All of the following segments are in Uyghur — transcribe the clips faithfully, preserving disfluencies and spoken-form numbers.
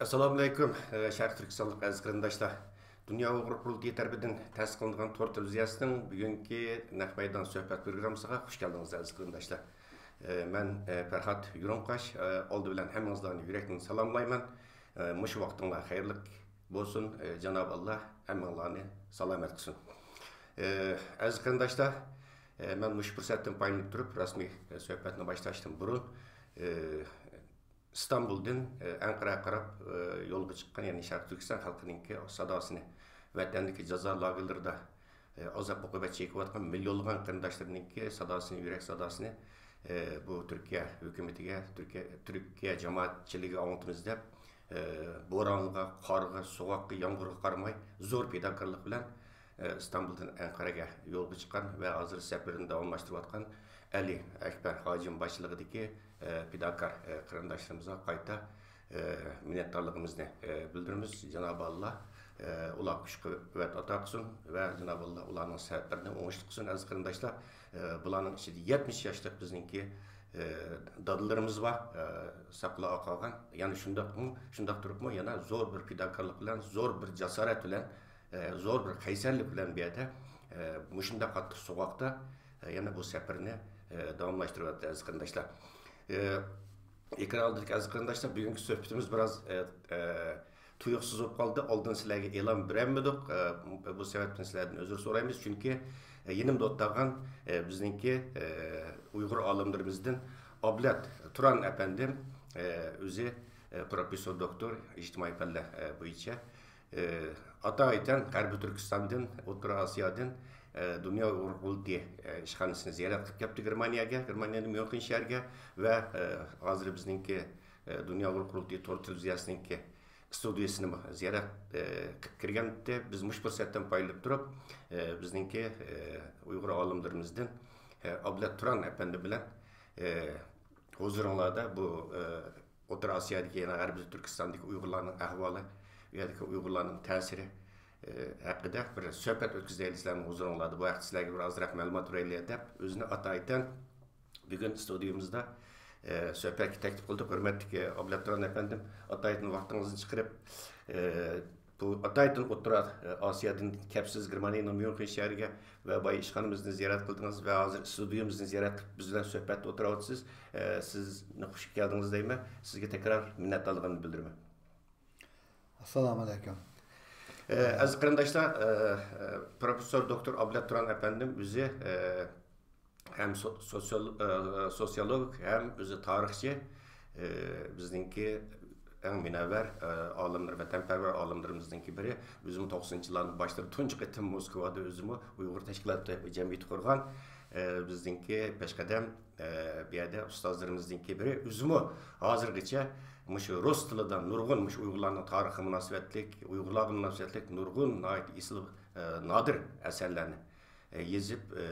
ئەسسالامۇئەلەيكۇم، شەرقىي تۈركىستانلىق ئەزىز قېرىنداشلار. دۇنيا ئۇيغۇر قۇرۇلتىيى تەرىپىدىن تەسىس قىلىنغان تور تېلېۋىزىيەسىنىڭ بۈگۈنكى نەق مەيدان سۆھبەت پروگراممىسىغا خۇش كەلدىڭىز، ئەزىز قېرىنداشلار. مەن پەرھات يۇرۇڭقاش. ئالدى بىلەن ھەممىڭىزلارنى يۈرەكتىن سالاملايمەن. مۇشۇ ۋاقتىڭلار خەيرلىك بولسۇن. جانابى ئاللا ھەممىڭلارنى سالامەت قىلسۇن. ئەزىز قېرىنداشلار، مەن مۇشۇ پۇرسەتتىن پايدىلىنىپ تۇرۇپ، رەسمىي سۆھبەتنى باشلاشتىن بۇرۇن، ئىستانبۇلدىن، ئە، ئەنقەرەگە قاراپ، ئە، يولغا چىققان، يەنى شەرقىي تۈركىستان خەلقىنىڭكى ساداسىنى، ۋەتەندىكى جازا لاگېرلىرىدا، ئە، ئازاب-ئوقۇبەت چېكىۋاتقان مىليونلىغان قېرىنداشلىرىنىڭكى ساداسىنى، يۈرەك ساداسىنى، ئە، بۇ تۈركىيە ھۆكۈمىتىگە، تۈركىيە، تۈركىيە جامائەتچىلىكىگە ئاڭلىتىمىز دەپ، ئە، بورانغا، قارغا، سوغۇققا، يامغۇرغا قارىماي، زور پىداكارلىق بىلەن، ئىستانبۇلدىن ئەنقەرەگە يولغا چىققان ۋە ھازىر سەپىرىنى داۋاملاشتۇرۇۋاتقان ئەلى ئەكبەر ھاجىم باشچىلىقىدىكى، ئە، پىداكار، ئە، قېرىنداشلىرىمىزغا قايتا، ئە، مىننەتدارلىقىمىزنى، ئە، بىلدۈرىمىز. جانابى ئاللا، ئە، ئۇلارغا كۈچ قۇۋۋەت ئاتا قىلسۇن ۋە جانابى ئاللا ئۇلارنىڭ سەپىرىنى ئوڭۇشلۇق قىلسۇن، ئەزىز قېرىنداشلار. ئە، بۇلارنىڭ ئىچىدە يەتمىش ياشلىق بىزنىڭكى، ئە، دادىلىرىمىز بار، ئە، ساقلا قالغان. يەنە شۇنداقمۇ، شۇنداق تۇرۇپمۇ يەنە زور بىر پىداكارلىق بىلەن، زور بىر جاسارەت بىلەن، ئە، زور بىر قەيسەرلىك بىلەن بۇ يەردە، ئە، مۇشۇنداق قاتتىق سوغۇقتا، ئە، يەنە بۇ سەپىرىنى، ئە، داۋاملاشتۇرۇۋاتىدۇ، ئەزىز قېرىنداشلار. ئە، ئېكران ئالدىدىكى ئەزىز قېرىنداشلار، بۈگۈنكى سۆھبىتىمىز بىراز، ئە، ئە، تۇيۇقسىز بولۇپ قالدى. ئالدىن سىلەرگە ئېلان بېرەلمىدۇق. ئە، بۇ سەۋەبتىن سىلەردىن ئۆزۈر سورايمىز. چۈنكى، ئە، يېنىمدا ئولتۇرغان، ئە، بىزنىڭكى، ئە، ئۇيغۇر ئالىملىرىمىزدىن ئابلەت تۇران ئەپەندىم، ئە، ئۆزى، ئە، پروفېسسور دوكتور ئىجتىمائىي پەنلەر، ئە، بويىچە، ئاتايىتەن غەربىي تۈركىستاندىن، ئوتتۇرا ئاسىيادىن، ئە، دۇنيا ئۇيغۇر قۇرۇلتىيى، ئە، ئىشخانىسىنى زىيارەت قىلىپ كەپتۇ گېرمانىيەگە، گېرمانىيەنىڭ ميۇنخېن شەھىرىگە ۋە، ئە، ھازىر بىزنىڭكى، ئە، دۇنيا ئۇيغۇر قۇرۇلتىيى تور تېلېۋىزىيەسىنىڭكى ئىستۇدىيىسىنىمۇ زىيارەت، ئە، قىلىپ كىرگەنتى. بىز مۇشۇ پۇرسەتتىن پايدىلىنىپ تۇرۇپ، ئە، بىزنىڭكى، ئە، ئۇيغۇر ئالىملىرىمىزدىن، ئە، ئابلەت تۇران ئەپەندى بىلەن، ئە، ھۇزۇرۇڭلاردا بۇ، ئە، ئوتتۇرا ئاسىيادىكى، يەنى غەربىي تۈركىستاندىكى ئۇيغۇرلارنىڭ ئەھۋالى، ئۇ يەردىكى ئۇيغۇرلارنىڭ تەسىرى، ئە، ھەققىدە بىر سۆھبەت ئۆتكۈزەيلى سىلەرنىڭ ھۇزۇرۇڭلاردا. بۇ ھەقتە سىلەرگە بىر ئازراق مەلۇمات بېرەيلى دەپ، ئۆزىنى ئاتايىتەن بۈگۈن ئىستۇدىيىمىزدا، ئە، سۆھبەتكە تەكلىپ قىلدۇق. ھۆرمەتلىك، ئە، ئابلەت تۇران ئەپەندىم، ئاتايىتەن ۋاقتىڭىزنى چىقىرىپ، ئە، بۇ ئاتايىتەن ئوتتۇرا، ئە، ئاسىيادىن كەپسىز، گېرمانىيەنىڭ ميۇنخېن شەھىرىگە ۋە بايا ئىشخانىمىزنى زىيارەت قىلدىڭىز ۋە ھازىر ئىستۇدىيىمىزنى زىيارەت قىلىپ، بىز بىلەن سۆھبەتتە ئولتۇراۋاتىسىز. ئە، سىزنى خۇش كەلدىڭىز دەيمەن. سىزگە تەكرار مىننەتدارلىقىمنى بىلدۈرىمەن. ئەسسالامۇ ئەلەيكۇم. ئە، ئەزىز قېرىنداشلار، ئە، ئە، پروفېسسور دوكتور ئابلەت تۇران ئەپەندىم ئۆزى، ئە، ھەم سو-، سوسىيال-، ئە، سوسىيولوگ، ھەم ئۆزى تارىخچى، ئە، بىزنىڭكى ئەڭ مۇنەۋۋەر، ئە، ئالىملىرى، ۋەتەنپەرۋەر ئالىملىرىمىزنىڭكى بىرى. ئۆزىمۇ توقسىنىنچى يىللارنىڭ باشلىرى تۇنجى قېتىم موسكۋادا ئۆزىمۇ ئۇيغۇر تەشكىلاتى جەمئىيىتى قۇرغان، ئە، بىزنىڭكى پېشقەدەم، ئە، بۇ يەردە ئۇستازلىرىمىزنىڭكى بىرى. ئۆزىمۇ ھازىرغىچە مۇشۇ رۇس تىلىدا نۇرغۇن مۇشۇ ئۇيغۇرلارنىڭ تارىخىغا مۇناسىۋەتلىك، ئۇيغۇرلارغا مۇناسىۋەتلىك نۇرغۇن ناھايىتى ئېسىل، ئە، نادىر ئەسەرلەرنى، ئە، يېزىپ، ئە،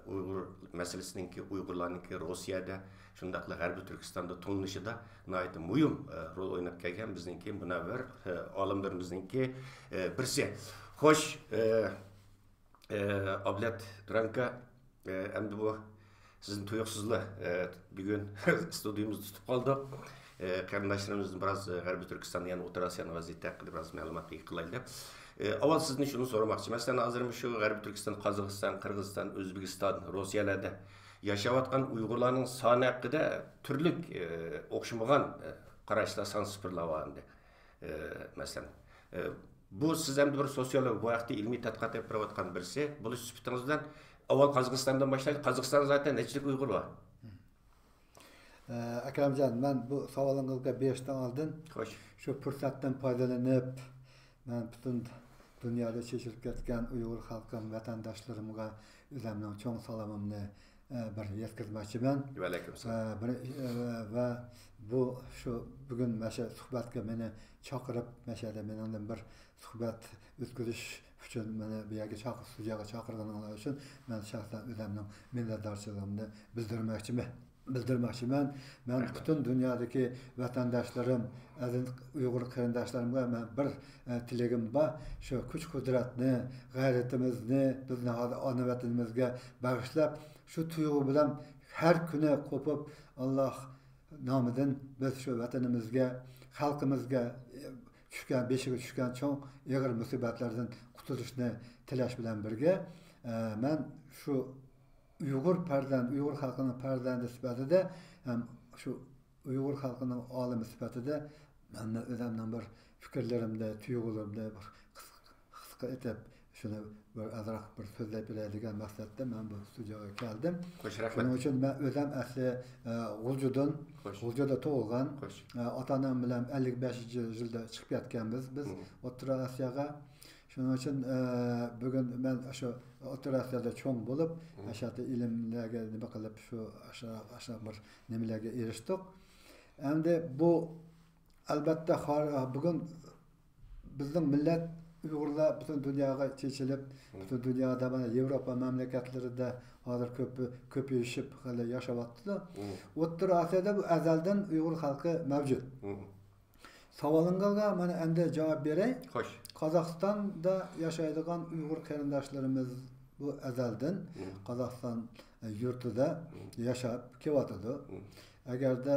ئۇيغۇر مەسىلىسىنىڭكى، ئۇيغۇرلارنىڭكى روسىيەدە، شۇنداقلا غەربىي تۈركىستاندا تونۇلۇشىدا ناھايىتى مۇھىم، ئە، رول ئويناپ كەلگەن بىزنىڭكى مۇنەۋۋەر، ئە، ئالىملىرىمىزنىڭكى، ئە، بىرسى. خوش، ئە، ئە، ئابلەت تۇران ئاكا، ئە، ئەمدى بۇ سىزنى تۇيۇقسىزلا، ئە، بۈگۈن ئىستۇدىيىمىزدا تۇتۇپ قالدۇق. ئە، قېرىنداشلىرىمىزدىن بىراز، ئە، غەربىي تۈركىستاندا، يەنى ئوتتۇرا ئاسىيانىڭ ۋەزىيىتى ھەققىدە بىراز مەلۇمات ئىگە قىلايلى دەپ. ئە، ئاۋۋال سىزدىن شۇنى سورىماقچى. مەسىلەن، ھازىر مۇشۇ غەربىي تۈركىستان، قازاقىستان، قىرغىزىستان، ئۆزبېكىستان، روسىيەلەردە ياشاۋاتقان ئۇيغۇرلارنىڭ سانى ھەققىدە تۈرلۈك، ئە، ئوخشىمىغان، ئە، قاراشلار، سان سىپىرلار بار ئەمدى. ئە، مەسىلەن، ئە، بۇ سىز ئەمدى بىر سوسىيولوگ، بۇ ھەقتە ئىلمىي تەتقىقات ئېلىپ بېرىۋاتقان بىرسى بولۇش سۈپىتىڭىز بىلەن، ئاۋۋال قازاقىستاندىن باشلايلى. قازاقىستاندا زاتەن نەچچىلىك ئۇيغۇر بار؟ ئە، ئاكامجان، مەن بۇ ساۋالىڭىزغا بېرىشتىن ئالدىن، خوش، شۇ پۇرسەتتىن پايدىلىنىپ، مەن پۈتۈن دۇنيادا چېچىلىپ كەتكەن ئۇيغۇر خەلقىم، ۋەتەنداشلىرىمغا ئۆزۈمنىڭ چوڭ سالىمىمنى، ئە، بىر يەتكۈزمەكچىمەن. ۋەئەلەيكۇم سالام. ئە، بىر، ئە، ۋە بۇ، شۇ بۈگۈن مانا شۇ سۇھبەتكە مېنى چاقىرىپ، مانا شۇ يەردە مېنىڭدىن بىر سۇھبەت ئۆتكۈزۈش ئۈچۈن مېنى بۇ يەرگە چاقىر-، ستۇدىيەگە چاقىرغىنىڭلار ئۈچۈن مەن شەخسەن ئۆزۈمنىڭ مىننەتدارچىلىقىمنى بىلدۈرمەكچىمەن، بىلدۈرمەكچىمەن. مەن رەھمەت. پۈتۈن دۇنيادىكى ۋەتەنداشلىرىم، ئەزىز ئۇيغۇر قېرىنداشلىرىمغا مەن بىر، ئە، تىلىكىم بار. شۇ كۈچ-قۇدرەتنى، غەيرىتىمىزنى، بىزنىڭ ھازىر ئانا ۋەتىنىمىزگە بېغىشلاپ، شۇ تۇيغۇ بىلەن ھەر كۈنى قوپۇپ، ئاللا نامىدىن بىز شۇ ۋەتىنىمىزگە، خەلقىمىزگە چۈشكەن، بېشىغا چۈشكەن چوڭ ئېغىر مۇسىبەتلەردىن قۇتۇلۇشنى تىلەش بىلەن بىرگە، ئە، مەن شۇ ئۇيغۇر پەرزەنت، ئۇيغۇر خەلقىنىڭ پەرزەنتى سۈپەتىدە ھەم شۇ ئۇيغۇر خەلقىنىڭ ئالىمى سۈپەتىدە مەن ئۆزۈمنىڭ بىر پىكىرلىرىمنى، تۇيغۇلىرىمنى بىر قىسقا، قىسقا ئېتىپ، شۇنى بىر ئازراق بىر سۆزلەپ بېرەي دېگەن مەقسەتتە مەن بۇ ستۇدىيەگە كەلدىم. خوش، رەھمەت. شۇنىڭ ئۈچۈن مەن ئۆزۈم ئەسلى، ئە، غۇلجىدىن، خوش. غۇلجىدا تۇغۇلغان. خوش. ئە، ئاتا-ئانام بىلەن ئەللىك بەشىنچى يىلدا چىقىپ كەتكەنبىز بىز مم. ئوتتۇرا ئاسىياغا. شۇنىڭ ئۈچۈن، ئە، بۈگۈن مەن شۇ ئوتتۇرا ئاسىيادا چوڭ بولۇپ، مم. ئاشۇ يەردە ئىلىملەرگە نېمە قىلىپ، شۇ، ئاشۇ، ئاشۇ بىر نېمىلەرگە ئېرىشتۇق. ئەمدى بۇ، ئەلۋەتتە، خار-، بۈگۈن بىزنىڭ مىللەت ئۇيغۇرلار پۈتۈن دۇنياغا چېچىلىپ، مم. پۈتۈن دۇنيادا، مانا، ياۋروپا مەملىكەتلىرىدە ھازىر كۆپ، كۆپىيىشىپ، خېلى ياشاۋاتىدۇ. مم. ئوتتۇرا ئاسىيادا بۇ ئەزەلدىن ئۇيغۇر خەلقى مەۋجۇت. مم. ساۋالىڭىزغا مانا ئەمدى جاۋاب بېرەي. خوش. قازاقىستاندا ياشايدىغان ئۇيغۇر قېرىنداشلىرىمىز بۇ ئەزەلدىن مم. قازاقىستان يۇرتىدا مم. ياشاپ كېلىۋاتىدۇ. مم. ئەگەردە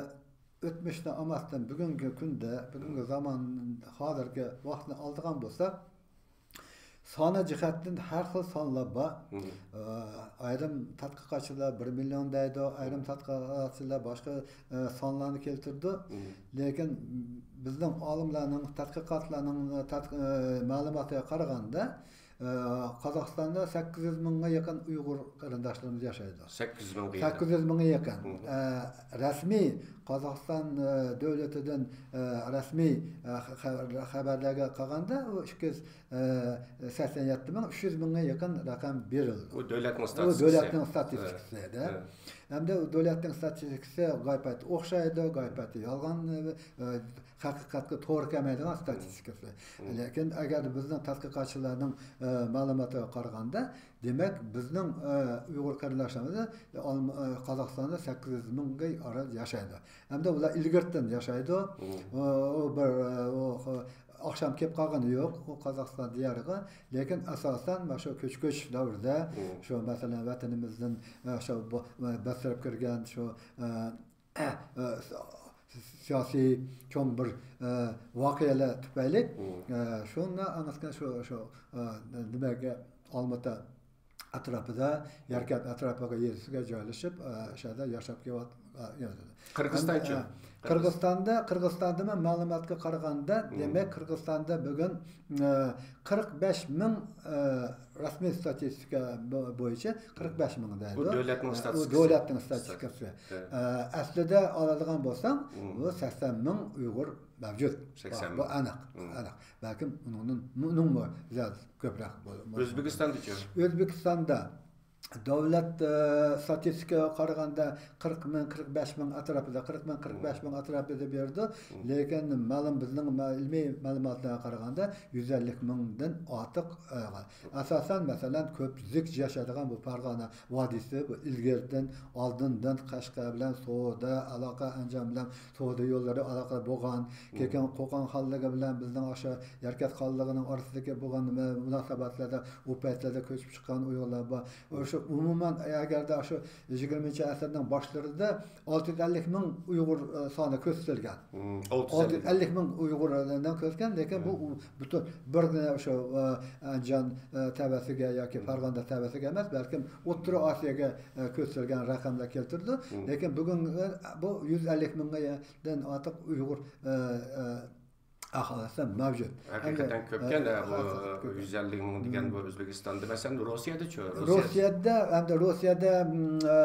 ئۆتمۈشنى ئالماستىن، بۈگۈنكى كۈندە، بۈگۈنكى زامان، ھازىرقى ۋاقىتنى ئالىدىغان بولساق، سانى جەھەتتىن ھەر خىل سانلار بار. مم. ئە، ئايرىم تەتقىقاتچىلار بىر مىليون دەيدۇ، ئايرىم تەتقىقاتچىلار باشقا، ئە، سانلارنى كەلتۈرىدۇ. مم. لېكىن بىزنىڭ ئالىملارنىڭ، تەتقىقاتلارنىڭ، تەتق-، ئە، مەلۇماتىغا قارىغاندا، ئە، قازاقىستاندا سەككىز يۈز مىڭغا يېقىن ئۇيغۇر قېرىنداشلىرىمىز ياشايدۇ. سەككىز يۈز مىڭغا يېقىن. سەككىز يۈز مىڭغا يېقىن. مم. ئە، رەسمىي قازاقىستان، ئە، دۆلىتىدىن، ئە، رەسمىي، ئە، خە-، خە-، خەۋەرلەرگە قارىغاندا، ئۇ ئىككى يۈز، ئە، سەكسەن يەتتە مىڭ، ئۈچ يۈز مىڭغا يېقىن رەقەم بېرىلىدۇ. بۇ دۆلەتنىڭ ئۇ ستاتىستىكىسى. دۆلەتنىڭ ستاتىستىكىسىدە. ھە. ھە. ئەمدى ئۇ دۆلەتنىڭ ستاتىستىكىسى غايىباتى ئوخشايدۇ، غايىباتى يالغان، ئە، ھەقىقەتكە توغرا كەلمەيدىغان ستاتىستىكىسى. مم. لېكىن ئەگەر بىزنىڭ تەتقىقاتچىلارنىڭ، ئە، مەلۇماتىغا قارىغاندا، دېمەك، بىزنىڭ، ئە، ئۇيغۇر قېرىنداشلىرىمىز ئالم-، ئە، قازاقىستاندا سەككىز يۈز مىڭغا ئارا ياشايدۇ. ئەمدى ئۇلار ئىلگىرىدىن ياشايدۇ. مم. ئۇ، ئۇ بىر، ئە، ئۇ، ئاخشام كېلىپ قالغىنى يوق ئۇ قازاقىستان دىيارىغا. لېكىن ئاساسەن مانا شۇ كۆچ-كۆچ دەۋرىدە، مم. شۇ مەسىلەن، ۋەتىنىمىزدىن، ئە، شۇ بۇ، ئە، بەستىرىپ كىرگەن شۇ، ئە، ئە، سىياسىي چوڭ بىر، ئە، ۋەقەلەر تۈپەيلى، مم. ئە، شۇنى ئاڭلاتقان شۇ، شۇ، ئە، نېمىگە، ئالمۇتا ئەتراپىدا، يەركەنت ئەتراپىغا، يېزىسىگە جايلىشىپ، ئە، شۇ يەردە ياشاپ كېلىۋاتقان. قىرغىزىستانچۇ؟ ئە، قىرغىزىستاندا، قىرغىزىستاندا مەن مەلۇماتقا قارىغاندا، مم. دېمەك، قىرغىزىستاندا بۈگۈن، ئە، قىرىق بەش مىڭ، ئە، رەسمىي ستاتىستىكا بو-، بويىچە قىرىق بەش مىڭ دەيدۇ. بۇ دۆلەتنىڭ ئە، ئۇ ستاتىستىكىسى. دۆلەتنىڭ ستاتىستىكىسى. ھە. ئە، ئەسلىدە ئالىدىغان بولساڭ، مم. بۇ سەكسەن مىڭ ئۇيغۇر مەۋجۇت. سەكسەن مىڭ. بۇ ئەنىق، مم. ئەنىق. بەلكىم ئۇنىڭدىن، ئۇنىڭمۇ زىيادە كۆپرەك بول-، بولسا. ئۆزبېكىستاندىچۇ؟ ئۆزبېكىستاندا دۆلەت، ئە، ستاتىستىكىغا قارىغاندا قىرىق مىڭ، قىرىق بەش مىڭ ئەتراپىدا، قىرىق مىڭ، قىرىق بەش مىڭ ئەتراپىدا بېرىدۇ. مم. لېكىن مەلۇم بىزنىڭ مە-، ئىلمىي مەلۇماتلارغا قارىغاندا يۈز ئەللىك مىڭدىن ئارتۇق، ئە، ئاساسەن، مەسىلەن، كۆپ زىچ ياشايدىغان بۇ پەرغانە ۋادىسى، بۇ ئىلگىرىدىن، ئالدىندىن قەشقەر بىلەن سودا، ئالاقە، ئەنجان بىلەن سودا يوللىرى ئالاقە بولغان، مم. كېكىن قوقان خانلىقى بىلەن بىزنىڭ ئاشۇ يەركەنت خانلىقىنىڭ ئارىسىدىكى بولغان مۇناسىۋەتلەردە، ئۇ پەيتلەردە كۆچۈپ چىققان ئۇيغۇرلار بار. مم. شۇ ئومۇمەن، ئەگەردە شۇ يىگىرمىنچى ئەسىرنىڭ باشلىرىدا ئالتە يۈز ئەللىك مىڭ ئۇيغۇر، ئە، سانى كۆرسىتىلگەن. مم، ئالتە يۈز ئەللىك مىڭ ئۇيغۇرنى كۆرسەتكەن، لېكىن بۇ، مم. ئۇ پۈتۈن بىرگىنە شۇ، ئە، ئەنجان، ئە، تەۋەسىگە ياكى مم. پەرغانە تەۋەسىگە ئەمەس، بەلكىم ئوتتۇرا ئاسىياغا، ئە، كۆرسىتىلگەن رەقەملەر كەلتۈرىدۇ. مم. لېكىن بۈگۈن، ئە، بۇ يۈز ئەللىك مىڭدىن ئارتۇق ئۇيغۇر، ئە، ئە، ئاھالىسى مەۋجۇت. ھەقىقەتەن ئەمدى، كۆپكەن، ئە، ئە، بۇ ھەقىقەتەن كۆپ. يۈز ئەللىك مىڭ دېگەن مم. بۇ ئۆزبېكىستاندا. مەسىلەن، روسىيەدىچۇ؟ روسىيە، روسىيەدە، ئەمدى روسىيەدە، مم، ئە،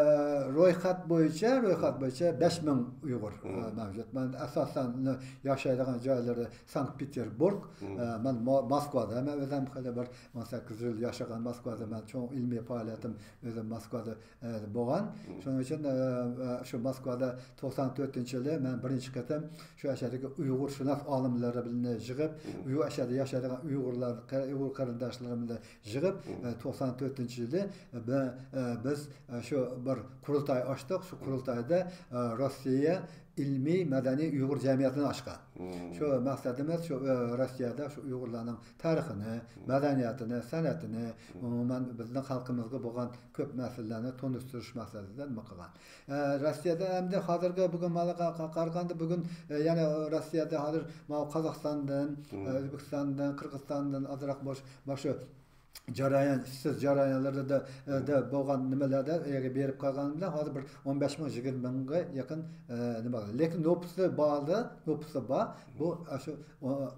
رويخەت بويىچە، رويخەت مم. بويىچە بەش مىڭ ئۇيغۇر، مم. ئە، مەۋجۇت. مەن ئاساسەن ياشايدىغان جايلىرى سانكت پېتېربۇرگ. مم. ئە، مەن مو-، موسكۋادا، مەن ئۆزۈم خېلى بىر ئون سەككىز يىل ياشىغان موسكۋادا، مەن چوڭ ئىلمىي پائالىيىتىم ئۆزۈم موسكۋادا، ئە، بولغان. مم. شۇنىڭ ئۈچۈن، ئە، ئە، شۇ موسكۋادا توقسان تۆتىنچى يىلى مەن بىرىنچى قېتىم شۇ ئەشەدىكى ئۇيغۇرشۇناس ئالىملىرى بىلەن يىغىپ، ئۇ ئەشەدە ياشايدىغان ئۇيغۇرلار، ئۇيغۇر قېرىنداشلىرىمىزنى يىغىپ، توقسان تۆتىنچى يىلى بىز شۇ بىر قۇرۇلتاي ئاچتۇق. شۇ قۇرۇلتايدا روسىيە ئىلمىي مەدەنىي ئۇيغۇر جەمئىيىتىنى ئاچقان. شۇ مەقسىتىمىز شۇ روسىيەدە شۇ ئۇيغۇرلارنىڭ تارىخىنى، مەدەنىيىتىنى، سەنئىتىنى، ئومۇمەن بىزنىڭ خەلقىمىزگە بولغان كۆپ مەسىلىلەرنى تونۇشتۇرۇش مەقسىتىدە نېمە قىلغان. ئە، روسىيەدە ئەمدى ھازىرقى بۈگۈن مانا قا-، قا-، قارىغاندا بۈگۈن، ئە، يەنە روسىيەدە ھازىر ماۋۇ قازاقىستاندىن، ئە، ئۆزبېكىستاندىن، قىرغىزىستاندىن ئازراق بوش، مانا شۇ جەريان، ئىشسىز جەريانلىرىدا، ئە، دە بولغان نېمىلەردە ئەگەر بېرىپ قالغان بىلەن ھازىر بىر ئون بەش مىڭ، يىگىرمە مىڭغا يېقىن، ئە، نېمە، لېكىن نوپۇسى بار، نوپۇسى بار. بۇ، ئە، شۇ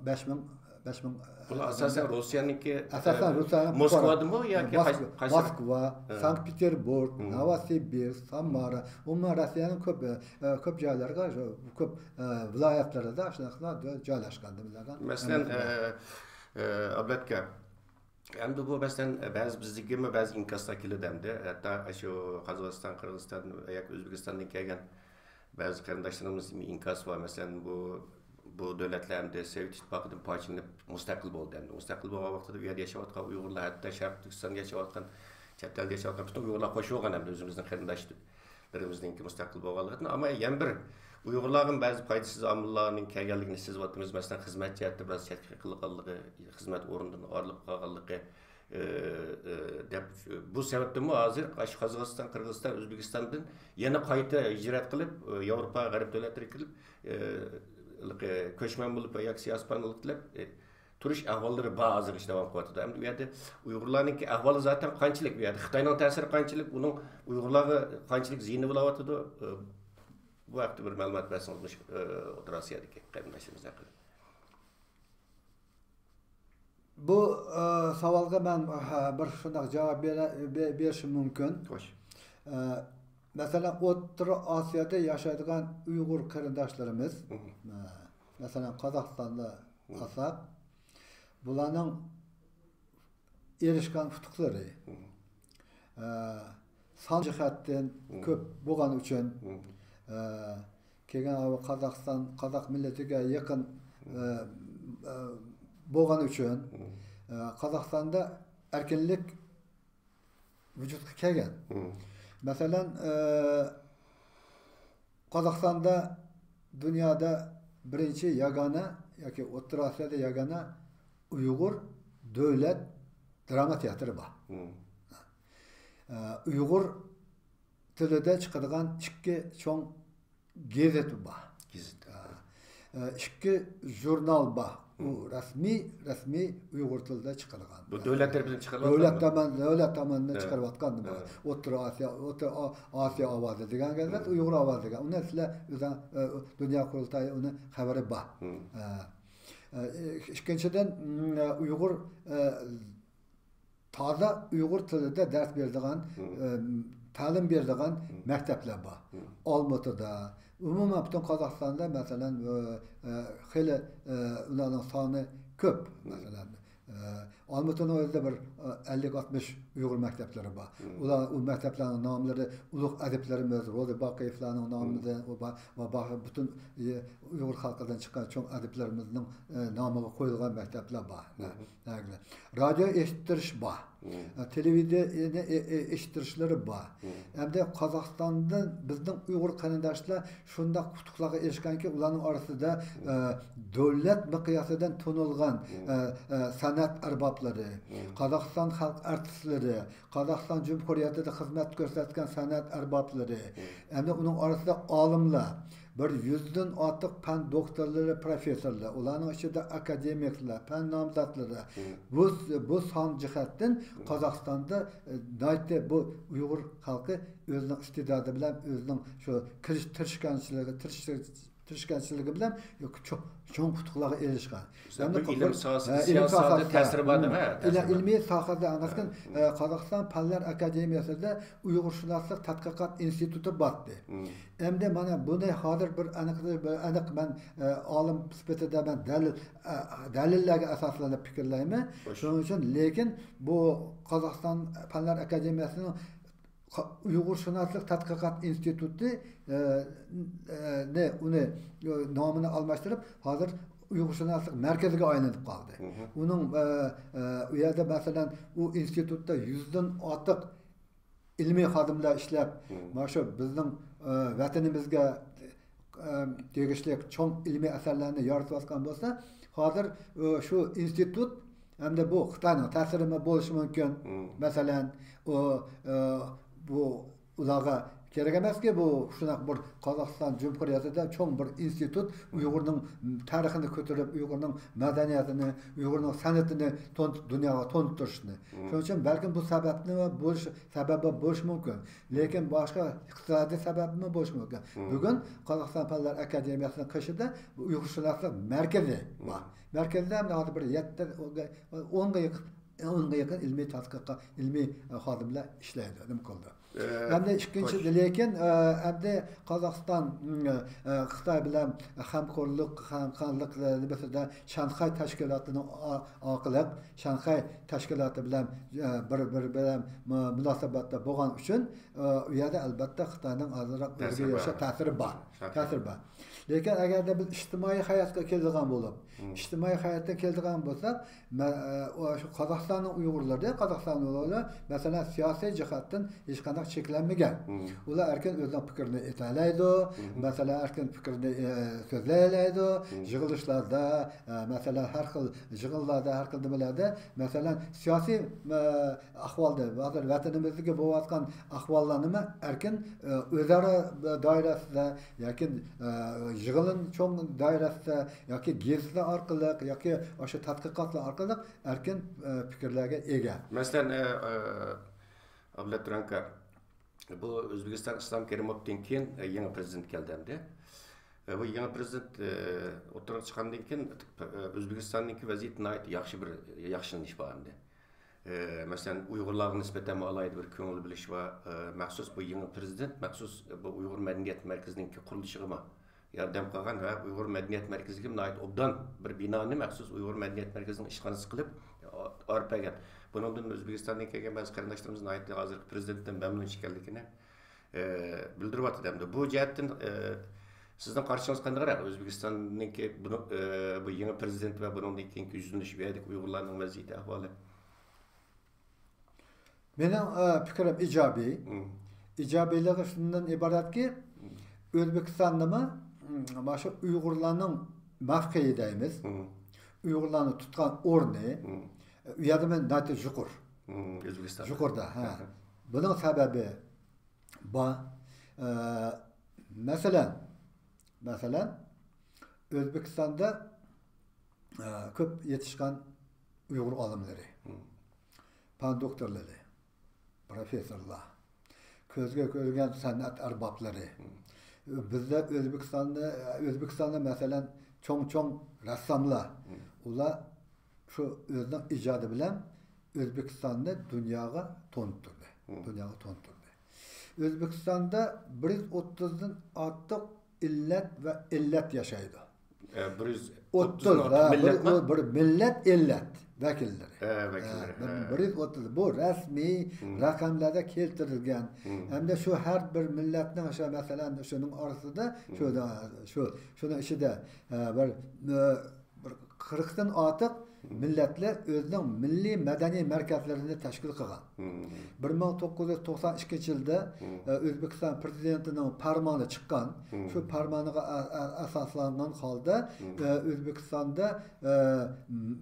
بەش مىڭ، بەش مىڭ، بۇلار ئاساسەن روسىيەنىڭكى، ئاساسەن ئە، روسىيەنىڭ موسكۋادىمۇ ياكى موسكۋا، قايسى، قايسى؟ موسكۋا، ھە. سانكت پېتېربۇرگ، ھە. نوۋوسىبىرسك، سامارا، ئومۇمەن روسىيەنىڭ كۆپ، ئە، كۆپ جايلىرىغا، شۇ كۆپ، ئە، ۋىلايەتلىرىدە شۇنداقلا جايلاشقان نېمىلەرگە. مەسىلەن، ئە، ئە، ئابلەتكە، ئەمدى بۇ مەسىلەن بەزى بىزگىمۇ بەزى ئىنكاسلار كېلىدۇ ئەمدى. ھەتتا شۇ قازاقىستان، قىرغىزىستان ياكى ئۆزبېكىستاندىن كەلگەن بەزى قېرىنداشلىرىمىز ئىنكاسى بار. مەسىلەن، بۇ، بۇ دۆلەتلەر ئەمدى سوۋېت ئىتتىپاقىدىن پارچىلىنىپ مۇستەقىل بولدى. ئەمدى مۇستەقىل بولغان ۋاقتىدا بۇ يەردە ياشاۋاتقان ئۇيغۇرلار، ھەتتا شەرقىي تۈركىستاندا ياشاۋاتقان، چەت ئەلدە ياشاۋاتقان پۈتۈن ئۇيغۇرلار قوشۇلغان ئەمدى ئۆزىمىزنىڭ قېرىنداشلىرىمىزنىڭكى مۇستەقىل بولغانلىقىدىن. ئەمما يەنە بىر ئۇيغۇرلارغىمۇ بەزى پايدىسىز ئامىللارنىڭ كەلگەنلىكىنى سېزىۋاتىمىز. مەسىلەن، خىزمەت جەھەتتە بىراز چەتكە قېلىدىغانلىقى، خىزمەت ئورنىدىن ئايرىلىپ قالغانلىقى، ئى، ئى، دەپ، بۇ سەۋەبتىنمۇ ھازىر ئاشۇ قازاقىستان، قىرغىزىستان، ئۆزبېكىستاندىن يەنە قايتا ھىجرەت قىلىپ، ئى، ياۋروپا، غەرب دۆلەتلىرىگە كېلىپ، ئى، ھېلىقى كۆچمەن بولۇپ ياكى سىياسىي پاناھلىق تىلەپ، ئى، تۇرۇش ئەھۋاللىرى بار، ھازىرغىچە داۋام قىلىۋاتىدۇ. ئەمدى بۇ يەردە ئۇيغۇرلارنىڭكى ئەھۋالى زاتەن قانچىلىك، بۇ يەردە خىتاينىڭ تەسىرى قانچىلىك، ئۇنىڭ ئۇيغۇرلارغا قانچىلىك زىيىنى بولۇۋاتىدۇ، ئى، بۇ ھەقتە بىر مەلۇمات بەرسىڭىز، مۇشۇ، ئى، ئوتتۇرا ئاسىيادىكى قېرىنداشلىرىمىز ھەققىدە. بۇ، ئە، ساۋالغا مەن، ئە، بىر شۇنداق جاۋاب بېرە-، بې-، بېرىشىم مۇمكىن. خوش. ئە، مەسىلەن، ئوتتۇرا ئاسىيادا ياشايدىغان ئۇيغۇر قېرىنداشلىرىمىز، مم. ئە، مەسىلەن، قازاقىستاندا مم. ئالساق، بۇلارنىڭ ئېرىشكەن ئۇتۇقلىرى، مم. ئە، سان جەھەتتىن مم. كۆپ بولغان ئۈچۈن، مم. ئە، كېيىن قازاقىستان، قازاق مىللىتىگە يېقىن، ئە، ئە، بولغان ئۈچۈن، مم. ئە، قازاقىستاندا ئەركىنلىك ۋۇجۇدقا كەلگەن. مم. مەسىلەن، ئە، قازاقىستاندا دۇنيادا بىرىنچى ياگانە ياكى ئوتتۇرا ئاسىيادا ياگانە ئۇيغۇر دۆلەت دراما تىياتىرى بار. مم. ئە، ئۇيغۇر تىلىدا چىقىدىغان ئىككى چوڭ گېزىت بار. گېزىت. ئە، ئە، ئىككى ژۇرنال بار. ئۇ مم. رەسمىي، رەسمىي ئۇيغۇر تىلىدا چىقىدىغان. بۇ دۆلەت تەرىپىدىن چىقىرىلىۋاتقانمۇ؟ دۆلەت تامان-، دۆلەت تامانىدىن ھە. چىقىرىۋاتقان. ھە. ئوتتۇرا ئاسىيا، ئوتتۇرا ئا-، ئاسىيا ئاۋازى دېگەن گېزىت، مم. ئۇيغۇر ئاۋازى دېگەن. ئۇنى سىلەر ئۆزۈڭ، ئە، دۇنيا قۇرۇلتايى ئۇنى خەۋىرى بار. مم. ئە، ئە، ئىككىنچىدىن، مم، ئۇيغۇر، ئە، تازا ئۇيغۇر تىلىدا دەرس بېرىدىغان، مم. ئە، تەلىم بېرىدىغان مم. مەكتەپلەر بار. مم. ئالمۇتىدا، ئومۇمەن پۈتۈن قازاقىستاندا، مەسىلەن، ئە، ئە، خېلى، ئە، ئۇلارنىڭ سانى كۆپ. مم. مەسىلەن، ئە، ئالمۇتىنىڭ ئۆزىدە بىر، ئە، ئەللىك ئاتمىش ئۇيغۇر مەكتەپلىرى بار. مم. ئۇلار، ئۇ مەكتەپلەرنىڭ ناملىرى ئۇلۇغ ئەدىبلىرىمىز، روزى باقىيېۋلارنىڭ نامىدا، مم. ۋە با-، ۋە با-، پۈتۈن، ئە، ئۇيغۇر خەلقىدىن چىققان چوڭ ئەدىبلىرىمىزنىڭ، ئە، نامىغا قويۇلغان مەكتەپلەر بار. مم. رادىيو ئېشىتتۇرۇش بار. مم. تېلېۋىدېنىيە ئېشىتتۇرۇشلىرى بار. مم. ئەمدى قازاقىستاندىن بىزنىڭ ئۇيغۇر قېرىنداشلار شۇنداق ئۇتۇقلارغا ئېرىشكەنكى، ئۇلارنىڭ ئارىسىدا، مم. ئە، دۆلەت مىقياسىدىن تونۇلغان، مم. ئە، ئە، سەنئەت ئەربابلىرى، مم. قازاقىستان خەلق ئارتىسلىرى، قازاقىستان جۇمھۇرىيىتىدە خىزمەت كۆرسەتكەن سەنئەت ئەربابلىرى، مم. ئەمدى ئۇنىڭ ئارىسىدا ئالىملار، بىر يۈزدىن ئارتۇق پەن دوكتورلىرى، پروفېسسورلار، ئۇلارنىڭ ئىچىدە ئاكادېمىكلار، پەن نامزاتلىرى. مم. بۇ، بۇ سان جەھەتتىن مم. قازاقىستاندا، ئە، ناھايىتى بۇ ئۇيغۇر خەلقى ئۆزىنىڭ ئىستېداتى بىلەن، ئۆزىنىڭ شۇ كىرىش-، تىرىشكانچىلىقى، تىرىش-، تىرىشكەنچىلىكى بىلەن چوڭ، چوڭ ئۇتۇقلارغا ئېرىشكەن. ئەمدى بۇ ئىلىم ساھەسى، ھە، ئىلىم سىياسەتتە ساھەسىدە، تەسىرى بار دېمە، ھە، تەسىرى بار. ئىلمىي ساھەدە ئەمەسكەن، ھە. ئە، قازاقىستان پەنلەر ئاكادېمىيەسىدە ئۇيغۇرشۇناسلىق تەتقىقات ئىنستىتۇتى بارتتى. مم. ئەمدى مانا بۇنى ھازىر بىر ئېنىق، بىر ئېنىق مەن، ئە، ئالىم سۈپىتىدە مەن دەلىل، ئە، دەلىللەرگە ئاساسلىنىپ پىكىرلەيمەن. خوش. شۇنىڭ ئۈچۈن، لېكىن بۇ قازاقىستان پەنلەر ئاكادېمىيەسىنىڭ قا-، ئۇيغۇرشۇناسلىق تەتقىقات ئىنستىتۇتى، ئە، ئە، نى، ئۇنى، ئە، نامىنى ئالماشتۇرۇپ، ھازىر ئۇيغۇرشۇناسلىق مەركىزىگە ئايلىنىپ قالدى. ئۇنىڭ، ئە، ئە، ئۇ يەردە، مەسىلەن، ئۇ ئىنستىتۇتتا يۈزدىن ئارتۇق ئىلمىي خادىملار ئىشلەپ، مانا شۇ بىزنىڭ، ئە، ۋەتىنىمىزگە، ئە، تېگىشلىك چوڭ ئىلمىي ئەسەرلەرنى يارىتىۋاتقان بولسا، ھازىر، ئە، شۇ ئىنستىتۇت ھەمدە بۇ خىتاينىڭ تەسىرىمۇ بولۇشى مۇمكىن. مەسىلەن، ئۇ، ئە، بۇ ئۇلارغا كېرەك ئەمەسكى، بۇ شۇنداق بىر قازاقىستان جۇمھۇرىيىتىدە چوڭ بىر ئىنستىتۇت ئۇيغۇرنىڭ تارىخىنى كۆتۈرۈپ، ئۇيغۇرنىڭ مەدەنىيىتىنى، ئۇيغۇرنىڭ سەنئىتىنى تونۇت-، دۇنياغا تونۇتتۇرۇشنى. شۇنىڭ ئۈچۈن بەلكىم بۇ سەۋەبنى بولۇش، سەۋەب بولۇشى مۇمكىن. لېكىن باشقا ئىقتىسادىي سەۋەبمۇ بولۇشى مۇمكىن. بۈگۈن قازاقىستان پەنلەر ئاكادېمىيەسىنىڭ قېشىدا بۇ ئۇيغۇرشۇناسلىق مەركىزى بار. مەركەزدە ھازىر بىر يەتتە، ئونغا يېقىن، ئونغا يېقىن ئىلمىي تەتقىقات، ئىلمىي، ئە، خادىملار ئىشلەيدۇ، نېمە قىلىدۇ. ئە، ئەمدى ئىككىنچى، خوش. لېكىن، ئە، ئەمدى قازاقىستان، ئە، خىتاي بىلەن ھەمكارلىق، ھەمكارلىق نېمىسىدە شانخەي تەشكىلاتىنىڭ ئا-، ئارقىلىق شانخەي تەشكىلاتى بىلەن، ئە، بىر، بىر بىلەن مۇ-، مۇناسىۋەتتە بولغان ئۈچۈن، ئە، ئۇ يەردە ئەلبەتتە خىتاينىڭ ئازراق تەسىرى ئۆزىگە يارىشا بار. تەسىرى بار. شاكىر. تەسىرى بار. لېكىن ئەگەردە بىز ئىجتىمائىي ھاياتقا كېلىدىغان بولۇپ، ئىجتىمائىي ھاياتقا كېلىدىغان بولساق، مە-، ئە، ئۇ شۇ قازاقىستاننىڭ ئۇيغۇرلىرى، قازاقىستان ئۇيغۇرلىرى، مەسىلەن، سىياسىي جەھەتتىن ھېچقانداق چەكلەنمىگەن. ئۇلار ئەركىن ئۆزىنىڭ پىكرىنى ئېيتالايدۇ، مەسىلەن، ئەركىن پىكرىنى، ئە، سۆزلەيەلەيدۇ، يىغىلىشلاردا، ئە، مەسىلەن، ھەر خىل يىغىنلاردا، ھەر خىل نېمىلەردە، مەسىلەن، سىياسىي، ئە، ئەھۋالدا، ھازىر ۋەتىنىمىزدىكى بولۇۋاتقان ئەھۋاللارنىمۇ ئەركىن، ئە، ئۆزئارا دائىرىسىدە ياكى، ئە، يىغىن چوڭ دائىرىسىدە ياكى گېزىتلەر ئارقىلىق ياكى ئاشۇ تەتقىقاتلار ئارقىلىق ئەركىن، ئە، پىكىرلەرگە ئىگە. مەسىلەن، ئە، ئە، ئابلەت تۇرانكار، بۇ ئۆزبېكىستان ئىسلام كەرىموۋتىن كېيىن، ئە، يېڭى پىرېزىدېنت كەلدى ئەمدى. ئە، بۇ يېڭى پىرېزىدېنت، ئە، ئوتتۇرىغا چىققاندىن كېيىن، ئە، ئۆزبېكىستاندىكى ۋەزىيەت ناھايىتى ياخشى بىر ياخشىلىنىش بار ئەمدى. ئە، مەسىلەن، ئۇيغۇرلارغا نىسبەتەن ئالاھىدە بىر كۆڭۈل بۆلۈش بار. ئە، مەخسۇس بۇ يېڭى پىرېزىدېنت مەخسۇس بۇ ئۇيغۇر مەدەنىيەت مەركىزىنىڭكى قۇرۇلۇشىغىمۇ ياردەم قىلغان ۋە ئۇيغۇر مەدەنىيەت مەركىزىگە ناھايىتى ئوبدان بىر بىنانى مەخسۇس ئۇيغۇر مەدەنىيەت مەركىزىنىڭ ئىشخانىسى قىلىپ ئاپىرىپ بەرگەن. بۇنىڭدىن ئۆزبېكىستاندىن كەلگەن بەزى قېرىنداشلىرىمىز ناھايىتى ھازىرقى پىرېزىدېنتتىن مەمنۇن ئىكەنلىكىنى، ئە، بىلدۈرۈۋاتىدۇ ئەمدى. بۇ جەھەتتىن، ئە، سىزنىڭ قارىشىڭىز قانداقراق؟ ئۆزبېكىستاننىڭكى بۇنىڭ، ئە، بۇ يېڭى پىرېزىدېنت ۋە بۇنىڭدىن كېيىنكى يۈزلىنىش، ئۇ يەردىكى ئۇيغۇرلارنىڭ ۋەزىيىتى، ئەھۋالى؟ مېنىڭ، ئە، پىكرىم ئىجابىي. مم. ئىجابىيلىقى شۇندىن ئىبارەتكى، مم. ئۆزبېكىستاننىمۇ، مم، مانا شۇ ئۇيغۇرلارنىڭ مەۋقېيى دەيمىز. مم. ئۇيغۇرلارنىڭ تۇتقان ئورنى، مم. ئۇ يەردە مەن ناھايىتى يۇقىرى. مم، ئۆزبېكىستان. يۇقىرىدا، ھە. ھە، ھە. بۇنىڭ سەۋەبى بار. ئە، مەسىلەن، مەسىلەن، ئۆزبېكىستاندا، ئە، كۆپ يېتىشقان ئۇيغۇر ئالىملىرى، مم. پەن دوكتورلىرى، پروفېسسورلار، كۆزگە كۆرۈنگەن سەنئەت ئەربابلىرى. مم. بىزدە ئۆزبېكىستاندا، ئۆزبېكىستاندا، مەسىلەن، چوڭ-چوڭ رەسساملار، مم. ئۇلار شۇ ئۆزىنىڭ ئىجادى بىلەن ئۆزبېكىستاننى دۇنياغا تونۇتتۇردى. مم. دۇنياغا تونۇتتۇردى. ئۆزبېكىستاندا بىر يۈز ئوتتۇزدىن ئارتۇق ئىللەت ۋە ئىللەت ياشايدۇ. ئە، بىر يۈز ئوتتۇز، ئوتتۇز، ھە، بىر، مىللەتمۇ؟ بۇ بىر مىللەت ئىللەت ۋەكىللىرى. ھە، ۋەكىللىرى، ھە، ھە. بىر يۈز ئوتتۇز، بۇ رەسمىي مم. رەقەملەردە كەلتۈرۈلگەن. مم. ھەمدە شۇ ھەر بىر مىللەتنىڭ شۇ، مەسىلەن، شۇنىڭ ئارىسىدا، مم. شۇ، شۇ، شۇنىڭ ئىچىدە، ھە، بىر، ئە، بىر قىرىقتىن ئارتۇق مىللەتلەر ئۆزىنىڭ مىللىي مەدەنىي مەركەزلىرىنى تەشكىل قىلغان. مم. بىر مىڭ توققۇز يۈز توقسان ئىككىنچى يىلدا، مم. ئە، ئۆزبېكىستان پىرېزىدېنتىنىڭ پەرمانى چىققان. مم. شۇ پەرمانغا ئە-، ئە-، ئاساسلانغان ھالدا، مم. ئە، ئۆزبېكىستاندا، ئە، م-،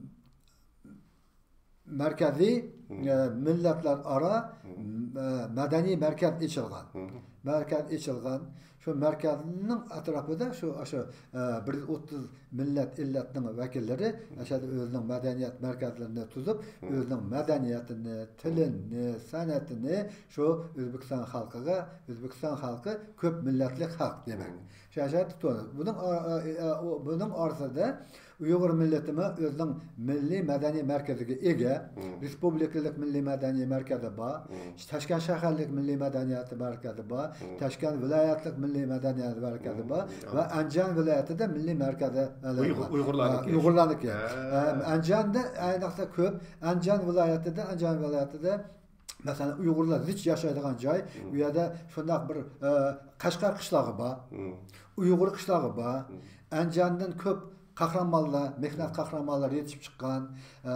مەركەزىي، مم. ئە، مىللەتلەر ئارا، مم. ئە، مەدەنىي مەركەز ئېچىلغان. مم. مەركەز ئېچىلغان. شۇ مەركەزنىڭ ئەتراپىدا شۇ، ئاشۇ، ئە، بىر يۈز ئوتتۇز مىللەت، ئىللەتنىڭ ۋەكىللىرى مم. ئەشەدە ئۆزىنىڭ مەدەنىيەت مەركەزلىرىنى تۈزۈپ، مم. ئۆزىنىڭ مەدەنىيەتىنى، تىلىنى، سەنئىتىنى شۇ ئۆزبېكىستان خەلقىگە، ئۆزبېكىستان خەلقى كۆپ مىللەتلىك خەلق، دېمەك. مم. شۇ ئەشەدە تۇتۇۋالىدۇ. بۇنىڭ ئا-، ئا-، ئا-، ئۇ، بۇنىڭ ئارىسىدا ئۇيغۇر مىللىتىمۇ ئۆزىنىڭ مىللىي مەدەنىي مەركىزىگە ئىگە. مم. رېسپۇبلىكىلىق مىللىي مەدەنىي مەركىزى بار. مم. تاشكەنت شەھەرلىك مىللىي مەدەنىيەت مەركىزى بار. مم. تاشكەنت ۋىلايەتلىك مىللىي مەدەنىيەت مەركىزى مم. بار. ۋە ئەنجان ۋىلايىتىدە مىللىي مەركىزى ئۇيغۇر، بار. ئۇيغۇرلارنىڭكى. ئۇيغۇرلارنىڭكى. ھە. ئە، ئەنجاندا، ئەينەكسە كۆپ، ئەنجان ۋىلايىتىدە، ئەنجان ۋىلايىتىدە، مەسىلەن، ئۇيغۇرلار زىچ ياشايدىغان جاي، مم. ئۇ يەردە شۇنداق بىر، ئە، قەشقەر قىشلاقى بار، مم. ئۇيغۇر قىشلاقى بار. مم. ئەنجاندىن كۆپ قەھرىمانلار، مېھنەت قەھرىمانلىرى يېتىشىپ چىققان، ئە،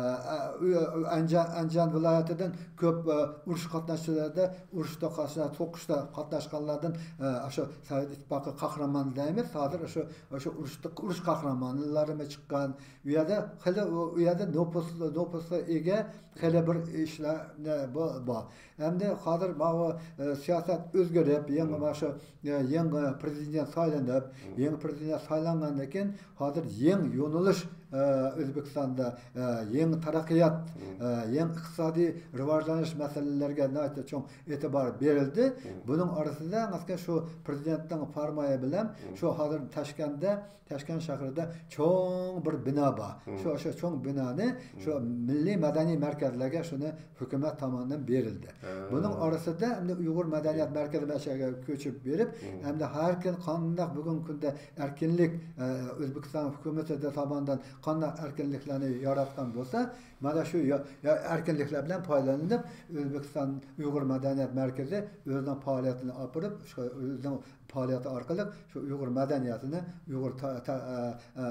ئە، ئەنجان، ئەنجان ۋىلايىتىدىن كۆپ، ئە، ئۇرۇش قاتناشچىلىرىدا، ئۇرۇشتا قاتناش-، سوقۇشتا قاتناشقانلاردىن، ئە، شۇ سوۋېت ئىتتىپاقى قەھرىمانى دەيمىز، ھازىر شۇ، شۇ ئۇرۇشتا، ئۇرۇش قەھرىمانلىرىمۇ چىققان. ئۇ يەردە خېلى، ئۇ يەردە نوپۇس، نوپۇسقا ئىگە خېلى بىر ئىشلار، نە، بو-، بار. ئەمدى ھازىر ماۋۇ، ئە، سىياسەت ئۆزگىرىپ، يېڭى مم. مانا شۇ، ئە، يېڭى پرېزىدېنت سايلىنىپ، مم. يېڭى پرېزىدېنت سايلانغاندىن كېيىن، ھازىر يېڭى يۆنىلىش، ئە، ئۆزبېكىستاندا، ئە، يېڭى تەرەققىيات، مم. ئە، يېڭى ئىقتىسادىي راۋاجلىنىش مەسىلىلىرىگە ناھايىتى چوڭ ئېتىبار بېرىلدى. مم. بۇنىڭ ئارىسىدا، مەسىلەن، شۇ پرېزىدېنتنىڭ پەرمانى بىلەن، مم. شۇ ھازىر تاشكەندە تاشكەنت شەھىرىدە چوڭ بىر بىنا بار. مم. شۇ، شۇ چوڭ بىنانى شۇ مم. مىللىي مەدەنىي مەركەزلەرگە شۇنى ھۆكۈمەت تامانىدىن بېرىلدى. ھە. بۇنىڭ ئارىسىدا ئەمدى ئۇيغۇر مەدەنىيەت مم. مەركىزى مەشەگە كۆچۈپ بېرىپ، مم. ئەمدى ھەر كۈن قانداق بۈگۈنكى كۈندە ئەركىنلىك، ئە، ئۆزبېكىستان ھۆكۈمىتى تامانىدىن قانداق ئەركىنلىكلەرنى ياراتقان بولسا، مانا شۇ يا-، يا-، ئەركىنلىكلەر بىلەن پايدىلىنىپ، ئۆزبېكىستان ئۇيغۇر مەدەنىيەت مەركىزى ئۆزىنىڭ پائالىيىتىنى ئاپىرىپ، شۇ ئۆزىنىڭ پائالىيىتى ئارقىلىق شۇ ئۇيغۇر مەدەنىيىتىنى، ئۇيغۇر تا-، تا-، ئە، ئە،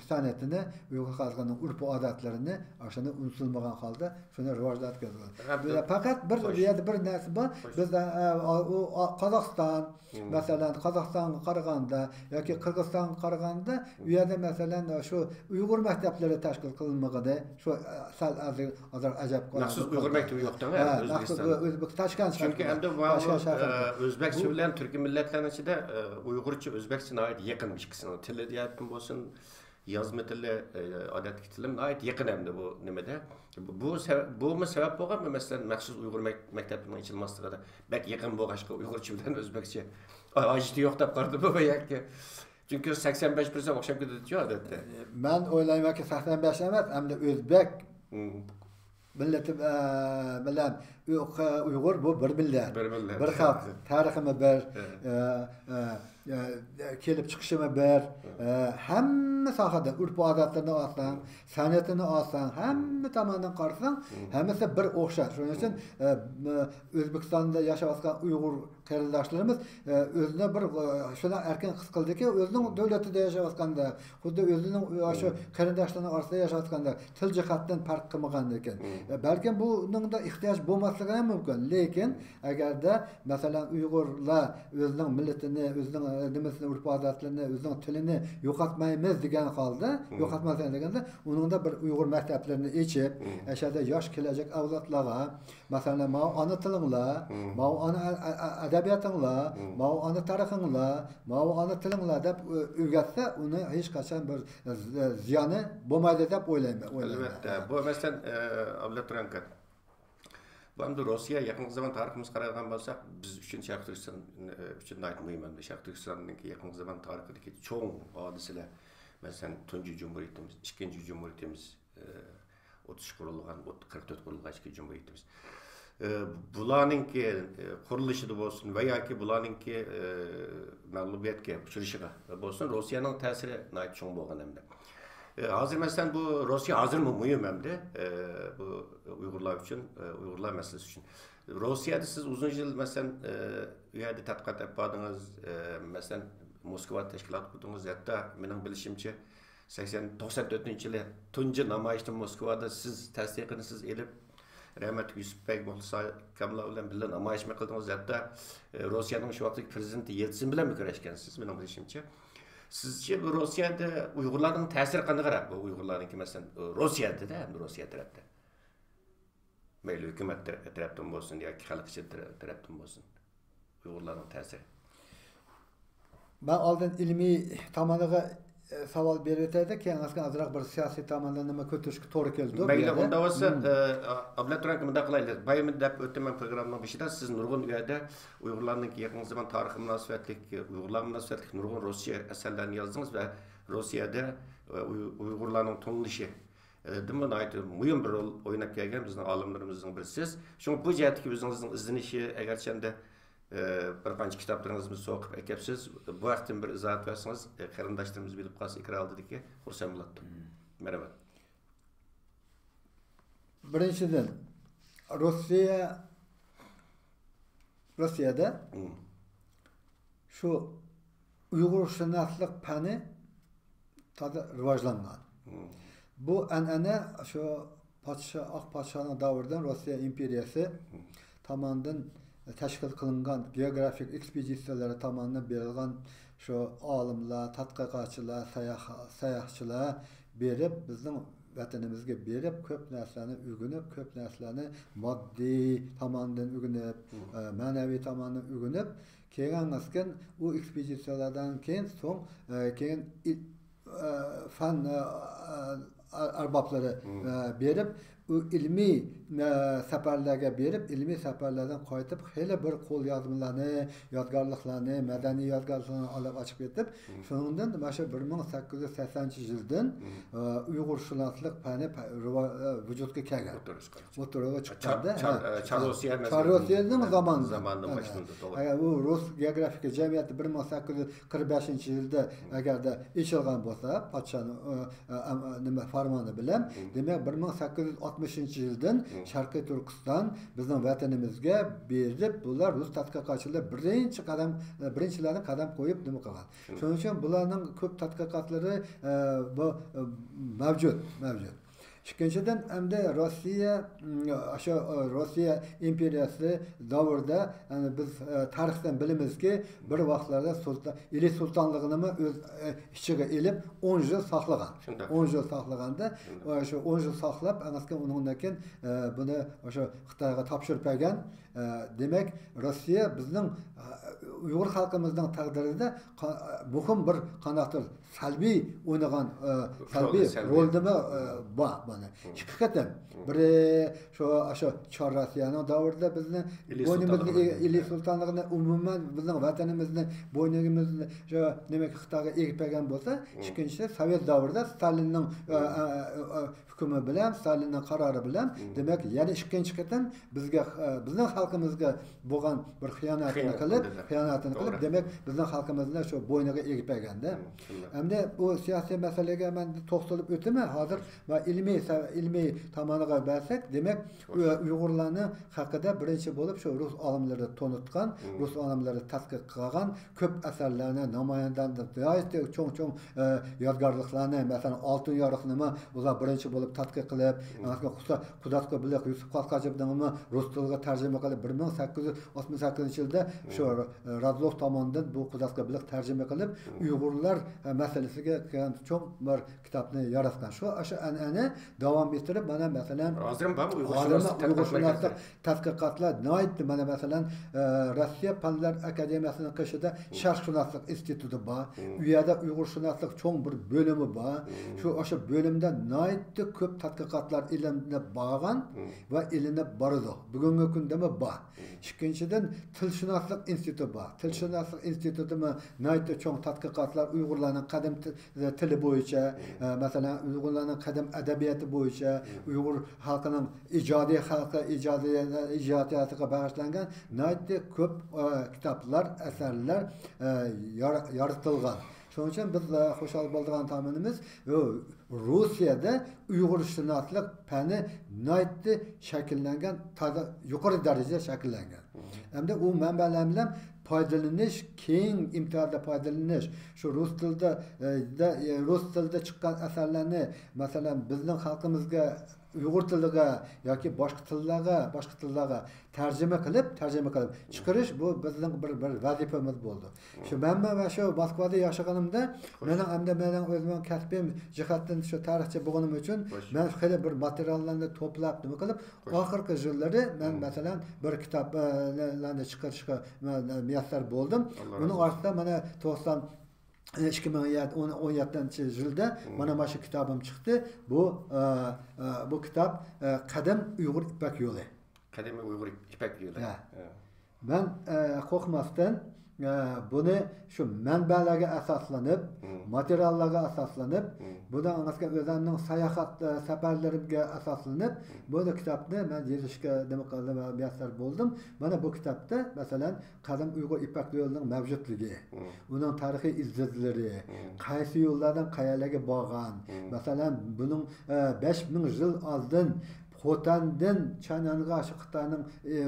سەنئىتىنى، ئۇيغۇر خەلقىنىڭ ئۇرپ-ئادەتلىرىنى، ئاشۇنى ئۇنتۇلمىغان ھالدا شۇنى راۋاجلاندۇرۇپ كەلدى. ھە، بۇ، پەقەت بىر، خوش. بۇ يەردە بىر نەرسە بار. خوش. بىز، ئە، ئە، ئا-، ئۇ، ئا-، قازاقىستان، مم. مەسىلەن، قازاقىستانغا قارىغاندا ياكى قىرغىزىستانغا قارىغاندا، ئۇ يەردە، مەسىلەن، شۇ ئۇيغۇر مەكتەپلىرى تەشكىل قىلىنمىغىنى، شۇ، ئە، سەل ئازراق ئەجەب قىلىدۇ. مەخسۇس ئۇيغۇر مەكتىپى يوق دەڭ، ھە، مەخسۇس ئۆزبېكىستان. ئۆزبېك-، تاشكەنت شەھىرىدە. چۈنكى ئەمدى ماۋۇ، تاشكەنت شەھىرىدە. ئە، ئۆزبەكچە بۇ بىلەن تۈركىي مىللەتلەرنىڭ ئىچىدە، ئە، ئۇيغۇرچە، ئۆزبەكچە ناھايىتى يېقىن ئىككىسىنىڭ تىلى جەھەتتىن بولسۇن، يازما تىلى، ئە، ئادەتتىكى تىلىم ناھايىتى يېقىن ئەمدى بۇ نېمىدە. بۇ سەۋەب، بۇمۇ سەۋەب بولغانمۇ، مەسىلەن، مەخسۇس ئۇيغۇر مەك-، مەكتەپلىرىنىڭ ئېچىلماسلىقىدا؟ بەك يېقىن بولغاچقا ئۇيغۇرچە بىلەن ئۆزبەكچە ھاجىتى يوق دەپ قارىدىمۇ بۇ يەككە؟ چۈنكى سەكسەن بەش پىرسەنت ئوخشاپ كېتىدىچۇ ئادەتتە. مەن ئويلايمەنكى، سەكسەن بەش ئەمەس، ئەمدى ئۆزبەك مم. مىللىتى، ئە، بىلەن ئۇ-، ئۇيغۇر بۇ بىر مىللەت. بىر مىللەت. بىر خەلق. تارىخىمۇ بىر. ھە. ئە، ئە، ئە، كېلىپ چىقىشىمۇ بىر. ھە. ئە، ھەممە ساھەدە ئۆرپ-ئادەتلىرىنى ئالساڭ، سەنئىتىنى ئالساڭ، ھەممە تاماندىن قارىساڭ، مم. ھەممىسى بىر ئوخشاش. شۇنىڭ ئۈچۈن، مم. ئە، ئۆزبېكىستاندا ياشاۋاتقان ئۇيغۇر قېرىنداشلىرىمىز، ئە، ئۆزىنى بىر، ئە، شۇنداق ئەركىن ھېس قىلدىكى، ئۆزىنىڭ دۆلىتىدە ياشاۋاتقاندەك، خۇددى ئۆزىنىڭ، ئە، شۇ مم. قېرىنداشلىرىنىڭ ئارىسىدا ياشاۋاتقاندەك، تىل جەھەتتىن پەرق قىلمىغاندىكىن. مم. ئە، بەلكىم بۇنىڭدا ئېھتىياج بولماسلىقى ھەم مۇمكىن. لېكىن، مم. ئەگەردە، مەسىلەن، ئۇيغۇرلار ئۆزىنىڭ مىللىتىنى، ئۆزىنىڭ، ئە، نېمىسىنى، ئۆرپ-ئادەتلىرىنى، ئۆزىنىڭ تىلىنى يوقاتمايمىز دېگەن ھالدا، مم. يوقاتماسلىق دېگەندە، ئۇنىڭدا بىر ئۇيغۇر مەكتەپلىرىنى ئېچىپ، مم. ئەشەدە ياش كېلەجەك ئەۋلادلارغا، مەسىلەن، ماۋۇ ئانا تىلىڭلار، مم. ماۋۇ ئانا ئە-، ئە-، ئە-، ئەدەبىياتىڭلار، مم. ماۋۇ ئانا تارىخىڭلار، ماۋۇ ئانا تىلىڭلار دەپ ئۆ-، ئۆگەتسە، ئۇنى ھېچقاچان بىر زى-، زىيانى بولمايدۇ دەپ ئويلايمەن، ئويلايمەن. ئەلۋەتتە. بۇ، مەسىلەن، ئە، ئابلەت تۇرانكەن. بۇ ئەمدى روسىيە يېقىنقى زامان تارىخىمىزغا قارايدىغان بولساق، بىز ئۈچىنچى شەرقىي تۈركىستان، ئە، ئۈچۈن ناھايىتى مۇھىم ئەمدى. شەرقىي تۈركىستاننىڭكى يېقىنقى زامان تارىخىدىكى چوڭ ھادىسىلەر، مەسىلەن، تۇنجى جۇمھۇرىيىتىمىز، ئىككىنچى جۇمھۇرىيىتىمىز، ئوتتۇز ئۈچ قۇرۇلغان، ئوت-، قىرىق تۆت قۇرۇلغان ئىككى جۇمھۇرىيىتىمىز. ئى، بۇلارنىڭكى، ئى، قۇرۇلۇشىدا بولسۇن ۋە ياكى بۇلارنىڭكى، ئى، مەغلۇبىيەتكە ئۇچرىشىغا بولسۇن، روسىيەنىڭ تەسىرى ناھايىتى چوڭ بولغان ئەمدى. ئى، ھازىر، مەسىلەن، بۇ روسىيە ھازىرمۇ مۇھىم ئەمدى، ئى، بۇ ئۇيغۇرلار ئۈچۈن، ئى، ئۇيغۇرلار مەسىلىسى ئۈچۈن. روسىيەدە سىز ئۇزۇن يىل، مەسىلەن، ئى، ئۇ يەردە تەتقىقات ئېلىپ باردىڭىز، ئى، مەسىلەن، موسكۋادا تەشكىلات قۇردىڭىز، ھەتتا مېنىڭ بىلىشىمچە، سەكسەن، توقسان تۆتىنچى يىلى تۇنجى نامايىشنى موسكۋادا سىز تەستىقىنى سىز ئېلىپ، رەھمەتلىك يۈسۈپ بەگ، مۇخلىس ئاكاملار بىلەن بىللە نامايىشمۇ قىلدىڭىز. ھەتتا، ئى، روسىيەنىڭ شۇ ۋاقىتتىكى پرېزىدېنتى يېلتسىن بىلەنمۇ كۆرۈشكەنسىز، مېنىڭ بىلىشىمچە. سىزچە بۇ روسىيەدە ئۇيغۇرلارنىڭ تەسىرى قانداقراق بۇ ئۇيغۇرلارنىڭكى، مەسىلەن، روسىيەدە-دە، ھەم روسىيە تەرەپتە؟ مەيلى ھۆكۈمەت تەرە-، تەرەپتىن بولسۇن ياكى خەلق ئىچى تەرە-، تەرەپتىن بولسۇن، ئۇيغۇرلارنىڭ تەسىرى. مەن ئالدىن ئىلمىي تامىنىغا، ئە، ساۋال بېرىۋېتەيدە، كېيىن ئازراق بىر سىياسىي تامىنىنىمۇ كۆتۈرۈشكە توغرا كېلىدۇ بۇ مەيلى، يەردە. ئۇنداق بولسا، مم. ئە، ئابلەت تۇرانكا، مۇنداق قىلايلى. بايا دەپ ئۆتتۈم مەن پروگراممىنىڭ بېشىدا، سىز نۇرغۇن ئۇ يەردە ئۇيغۇرلارنىڭ يېقىنقى زامان تارىخى مۇناسىۋەتلىك، ئۇيغۇرلار مۇناسىۋەتلىك نۇرغۇن روسىيە ئەسەرلەرنى يازدىڭىز ۋە روسىيەدە، ئە، ئۇي-، ئۇيغۇرلارنىڭ تونۇلۇشى، ئە، دىمۇ ناھايىتى مۇھىم بىر رول ئويناپ كەلگەن بىزنىڭ ئالىملىرىمىزنىڭ بىرىسىز. شۇڭا بۇ جەھەتتىكى ئۆزىڭىزنىڭ ئىزدىنىشى، ئەگەرچەندە، ئە، بىر قانچە كىتابلىرىڭىزنى سوقۇپ ئەكەپسىز. بۇ ھەقتىن بىر ئىزاھات بەرسىڭىز، ئە، قېرىنداشلىرىمىز بىلىپ قالسا، ئېكران ئالدىدىكى، خۇرسەن بولاتتىم. مم. مەرھەمەت. بىرىنچىدىن، روسىيە، روسىيەدە مم. شۇ ئۇيغۇرشۇناسلىق پەنى تازا راۋاجلانغان. بۇ ئەنئەنە شۇ پادىشاھ، ئاق پادىشاھنىڭ دەۋرىدىن روسىيە ئىمپېرىيەسى تامانىدىن تەشكىل قىلىنغان گېئوگرافىك ئېكسپېدىتسىيەلەر تامانىدىن بېرىلغان شۇ ئالىملار، تەتقىقاتچىلار، ساياھ-، ساياھەتچىلەر بېرىپ، بىزنىڭ ۋەتىنىمىزگە بېرىپ، كۆپ نەرسىلەرنى ئۆگىنىپ، كۆپ نەرسىلەرنى ماددىي تاماندىن ئۆگىنىپ، ئە، مەنەۋىي تاماندىن ئۆگىنىپ، كېيىن ئەسكىن ئۇ ئېكسپېدىتسىيەلەردىن كېيىن سوڭ، ئە، كېيىن ئىل-، ئە، فەن، ئە، ئە، ئەربابلىرى، ئە، بېرىپ، ئۇ ئىلمىي، ئە، سەپەرلەرگە بېرىپ، ئىلمىي سەپەرلەردىن قايتىپ، خېلى بىر قوليازمىلارنى، يادىكارلىقلارنى، مەدەنىي يادىكارلىقلارنى ئېلىپ ئاچىپ كېتىپ، شۇنىڭدىن مانا شۇ بىر مىڭ سەككىز يۈز سەكسەنىنچى يىلدىن، ئە، ئۇيغۇرشۇناسلىق پەنى پە-، رىوا-، ئە، ۋۇجۇدقا كەلگەن. ئوتتۇرىغا چىققان. ئوتتۇرىغا چىققاندا، چار-، ھە، ئە، چار روسىيە چار روسىيەنىڭ زامانىدا. زامانىدا ھە، باشلىنىدۇ، توغرا. ئە، ئۇ رۇس گېئوگرافىك جەمئىيىتى بىر مىڭ سەككىز يۈز قىرىق بەشىنچى يىلدا ئەگەردە ئېچىلغان بولسا، پادىشاھنىڭ، ئە، ئە، ئەم-، ئە، نېمە، فەرمانى بىلەن، دېمەك، بىر مىڭ سەككىز يۈز ئاتمىشىنچى يىلدىن شەرقىي تۈركىستان بىزنىڭ ۋەتىنىمىزگە بېرىپ، بۇلار رۇس تەتقىقاتچىلىرى بىرىنچى قەدەم، ئە، بىرىنچىلەرنى قەدەم قويۇپ نېمە قىلغان. شۇنىڭ ئۈچۈن بۇلارنىڭ كۆپ تەتقىقاتلىرى، ئە، بۇ، ئە، مەۋجۇت، مەۋجۇت. ئىككىنچىدىن، ئەمدى روسىيە، م، شۇ، ئە، روسىيە ئىمپېرىيەسى دەۋرىدە، يەنى بىز، ئە، تارىختىن بىلىمىزكى، بىر ۋاقىتلاردا سۇلتان، ئىلى سۇلتانلىقىنىمۇ ئۆز، ئە، ئىچىگە ئېلىپ، ئون يىل ساقلىغان. شۇنداق. ئون يىل ساقلىغاندا، شۇنداق. ئە، شۇ ئون يىل ساقلاپ، ئەڭ ئۇنىڭدىن كېيىن، ئە، بۇنى شۇ خىتايغا تاپشۇرۇپ بەرگەن. ئە، دېمەك، روسىيە بىزنىڭ، ئە، ئۇيغۇر خەلقىمىزنىڭ تەقدىرىدە قا-، مۇھىم بىر قانداقتۇر سەلبىي ئوينىغان، ئە، سەلبىي رولى، سەلبىي رولدىمۇ، ئە، بار مانا. ئىككى قېتىم. بىرى شۇ، ئاشۇ چار روسىيەنىڭ دەۋرىدە بىزنى ئىلى بوينىمىزنى سۇلتانلىقىنى، ئىلى سۇلتانلىقىنى، ئومۇمەن بىزنىڭ ۋەتىنىمىزنى، بوينىمىزنى شۇ نېمە خىتايغا ئېگىپ بەرگەن بولسا، ئىككىنچىسى سوۋېت دەۋرىدە ستالىننىڭ، ئە، ئە، ئە، ئە، ھۆكمى بىلەن، ستالىننىڭ قارارى بىلەن، دېمەك، يەنە ئىككىنچى قېتىم بىزگە، ئە، بىزنىڭ خەلقىمىزگە بولغان بىر خىيانەتنى قىلىپ، خىيانەتنى قىلىپ، دېمەك، بىزنىڭ خەلقىمىزنى شۇ بوينىغا ئېگىپ بەرگەندە. ئەمدى بۇ سىياسىي مەسىلىگە مەن توختىلىپ ئۆتىمەن. ھازىر مەن ئىلمىي سە-، ئىلمىي تامانىغا بەرسەك، دېمەك، ئۇ-، ئۇيغۇرلارنىڭ ھەققىدە بىرىنچى بولۇپ شۇ رۇس ئالىملىرى تونۇتقان، رۇس ئالىملىرى تەتقىق قىلغان، كۆپ ئەسەرلەرنى، نامايەندە، ناھايىتى چوڭ-چوڭ، ئە، يادىكارلىقلارنى، مەسىلەن، ئالتۇن يارۇقنىمۇ ئۇلار بىرىنچى بولۇپ تەتقىق قىلىپ، قۇدا-، قۇداتقا بىلىق يۈسۈپ قاقاجىپنىڭمۇ رۇس تىلىغا تەرجىمە قىلىپ، بىر مىڭ سەككىز يۈز ئاتمىش سەككىزىنچى يىلدا شۇ، ئە، رادلوف تاماندىن بۇ قۇداتقا بىلىق تەرجىمە قىلىپ، ئۇيغۇرلار، ئە، مەسىلىسىگە چوڭ بىر كىتابنى ياراتقان. شۇ، ئاشۇ ئەنئەنە داۋام ئېتتۈرۈپ، مانا، مەسىلەن، ھازىرمۇ بارمۇ ئۇيغۇرشۇناسلىق تەتقىقاتلار؟ تەتقىقاتلار ناھايىتى، مانا، مەسىلەن، ئە، روسىيە پەنلەر ئاكادېمىيەسىنىڭ قېشىدا شەرقشۇناسلىق ئىنستىتۇتى بار. ئۇ يەردە ئۇيغۇرشۇناسلىق چوڭ بىر بۆلۈمى بار. شۇ، ئاشۇ بۆلۈمدە ناھايىتى كۆپ تەتقىقاتلار ئېلىنىپ بارغان ۋە ئېلىنىپ بارىدۇ. بۈگۈنكى كۈندىمۇ بار. ئىككىنچىدىن، تىلشۇناسلىق ئىنستىتۇتى بار. تىلشۇناسلىق ئىنستىتۇتىمۇ ناھايىتى چوڭ تەتقىقاتلار ئۇيغۇرلارنىڭ قەدىم تىلى بويىچە، ئە، مەسىلەن، ئۇيغۇرلارنىڭ قەدىم ئەدەبىياتى بويىچە، ئۇيغۇر خەلقىنىڭ ئىجادىي خەلقى، ئىجادىي، ئىجادىياتىغا بەغىشلەنگەن ناھايىتى كۆپ، ئە، كىتابلار، ئەسەرلەر، ئە، يار-، يارىتىلغان. شۇنىڭ ئۈچۈن بىز، ئە، خۇشال بولىدىغان تامىنىمىز، ئۇ، روسىيەدە ئۇيغۇرشۇناسلىق پەنى ناھايىتى شەكىللەنگەن، تازا يۇقىرى دەرىجىدە شەكىللەنگەن. ئەمدى ئۇ مەنبەلەر بىلەن پايدىلىنىش، كېڭ ئىمتىيازدا پايدىلىنىش، شۇ رۇس تىلىدا، ئە، دە-، ئە، رۇس تىلىدا چىققان ئەسەرلەرنى، مەسىلەن، بىزنىڭ خەلقىمىزگە ئۇيغۇر تىلىغا ياكى باشقا تىللارغا، باشقا تىللارغا تەرجىمە قىلىپ، تەرجىمە قىلىپ چىقىرىش، بۇ بىزنىڭ بىر، بىر ۋەزىپىمىز بولدى. شۇ مەنمۇ ۋە شۇ موسكۋادا ياشىغىنىمدا، مېنىڭ ئەمدى مېنىڭ ئۆزۈمنىڭ كەسپىي جەھەتتىن شۇ تارىخچى بولغىنىم ئۈچۈن، مەن خېلى بىر ماتېرىياللارنى توپلاپ، نېمە قىلىپ، ئاخىرقى يىللىرى مەن، مەسىلەن، بىر كىتاب، ئە، لارنى چىقىرىشقا مە-، مۇيەسسەر بولدۇم. ئۇنىڭ ئارقىسىدا مانا توقسان، ئىككى مىڭ يەتتە، ئون، ئون يەتتىنچى يىلدا مانا، مانا شۇ كىتابىم چىقتى. بۇ، ئە، ئە، بۇ كىتاب، ئە، قەدىم ئۇيغۇر يىپەك يولى. قەدىمىي ئۇيغۇر يىپەك يولى. ھە. ھە. مەن، ئە، قورقماستىن، ئە، بۇنى شۇ مەنبەلەرگە ئاساسلىنىپ، ماتېرىياللارغا ئاساسلىنىپ، بۇنىڭ ئەڭگىچە ئۆزۈمنىڭ ساياھەت، ئە، سەپەرلىرىمگە ئاساسلىنىپ، بۇ كىتابنى مەن يېزىشقا نېمە قىلدىم، مۇيەسسەر بولدۇم. مانا بۇ كىتابتا، مەسىلەن، قەدىم ئۇيغۇر يىپەك يولىنىڭ مەۋجۇتلۇقى، ئۇنىڭ تارىخىي ئىلدىزلىرى، قايسى يوللاردىن قەيەرلەرگە بارغان، مەسىلەن، بۇنىڭ، ئە، بەش مىڭ يىل ئالدىن خوتەندىن چەنئەنگە شۇ خىتاينىڭ، ئى،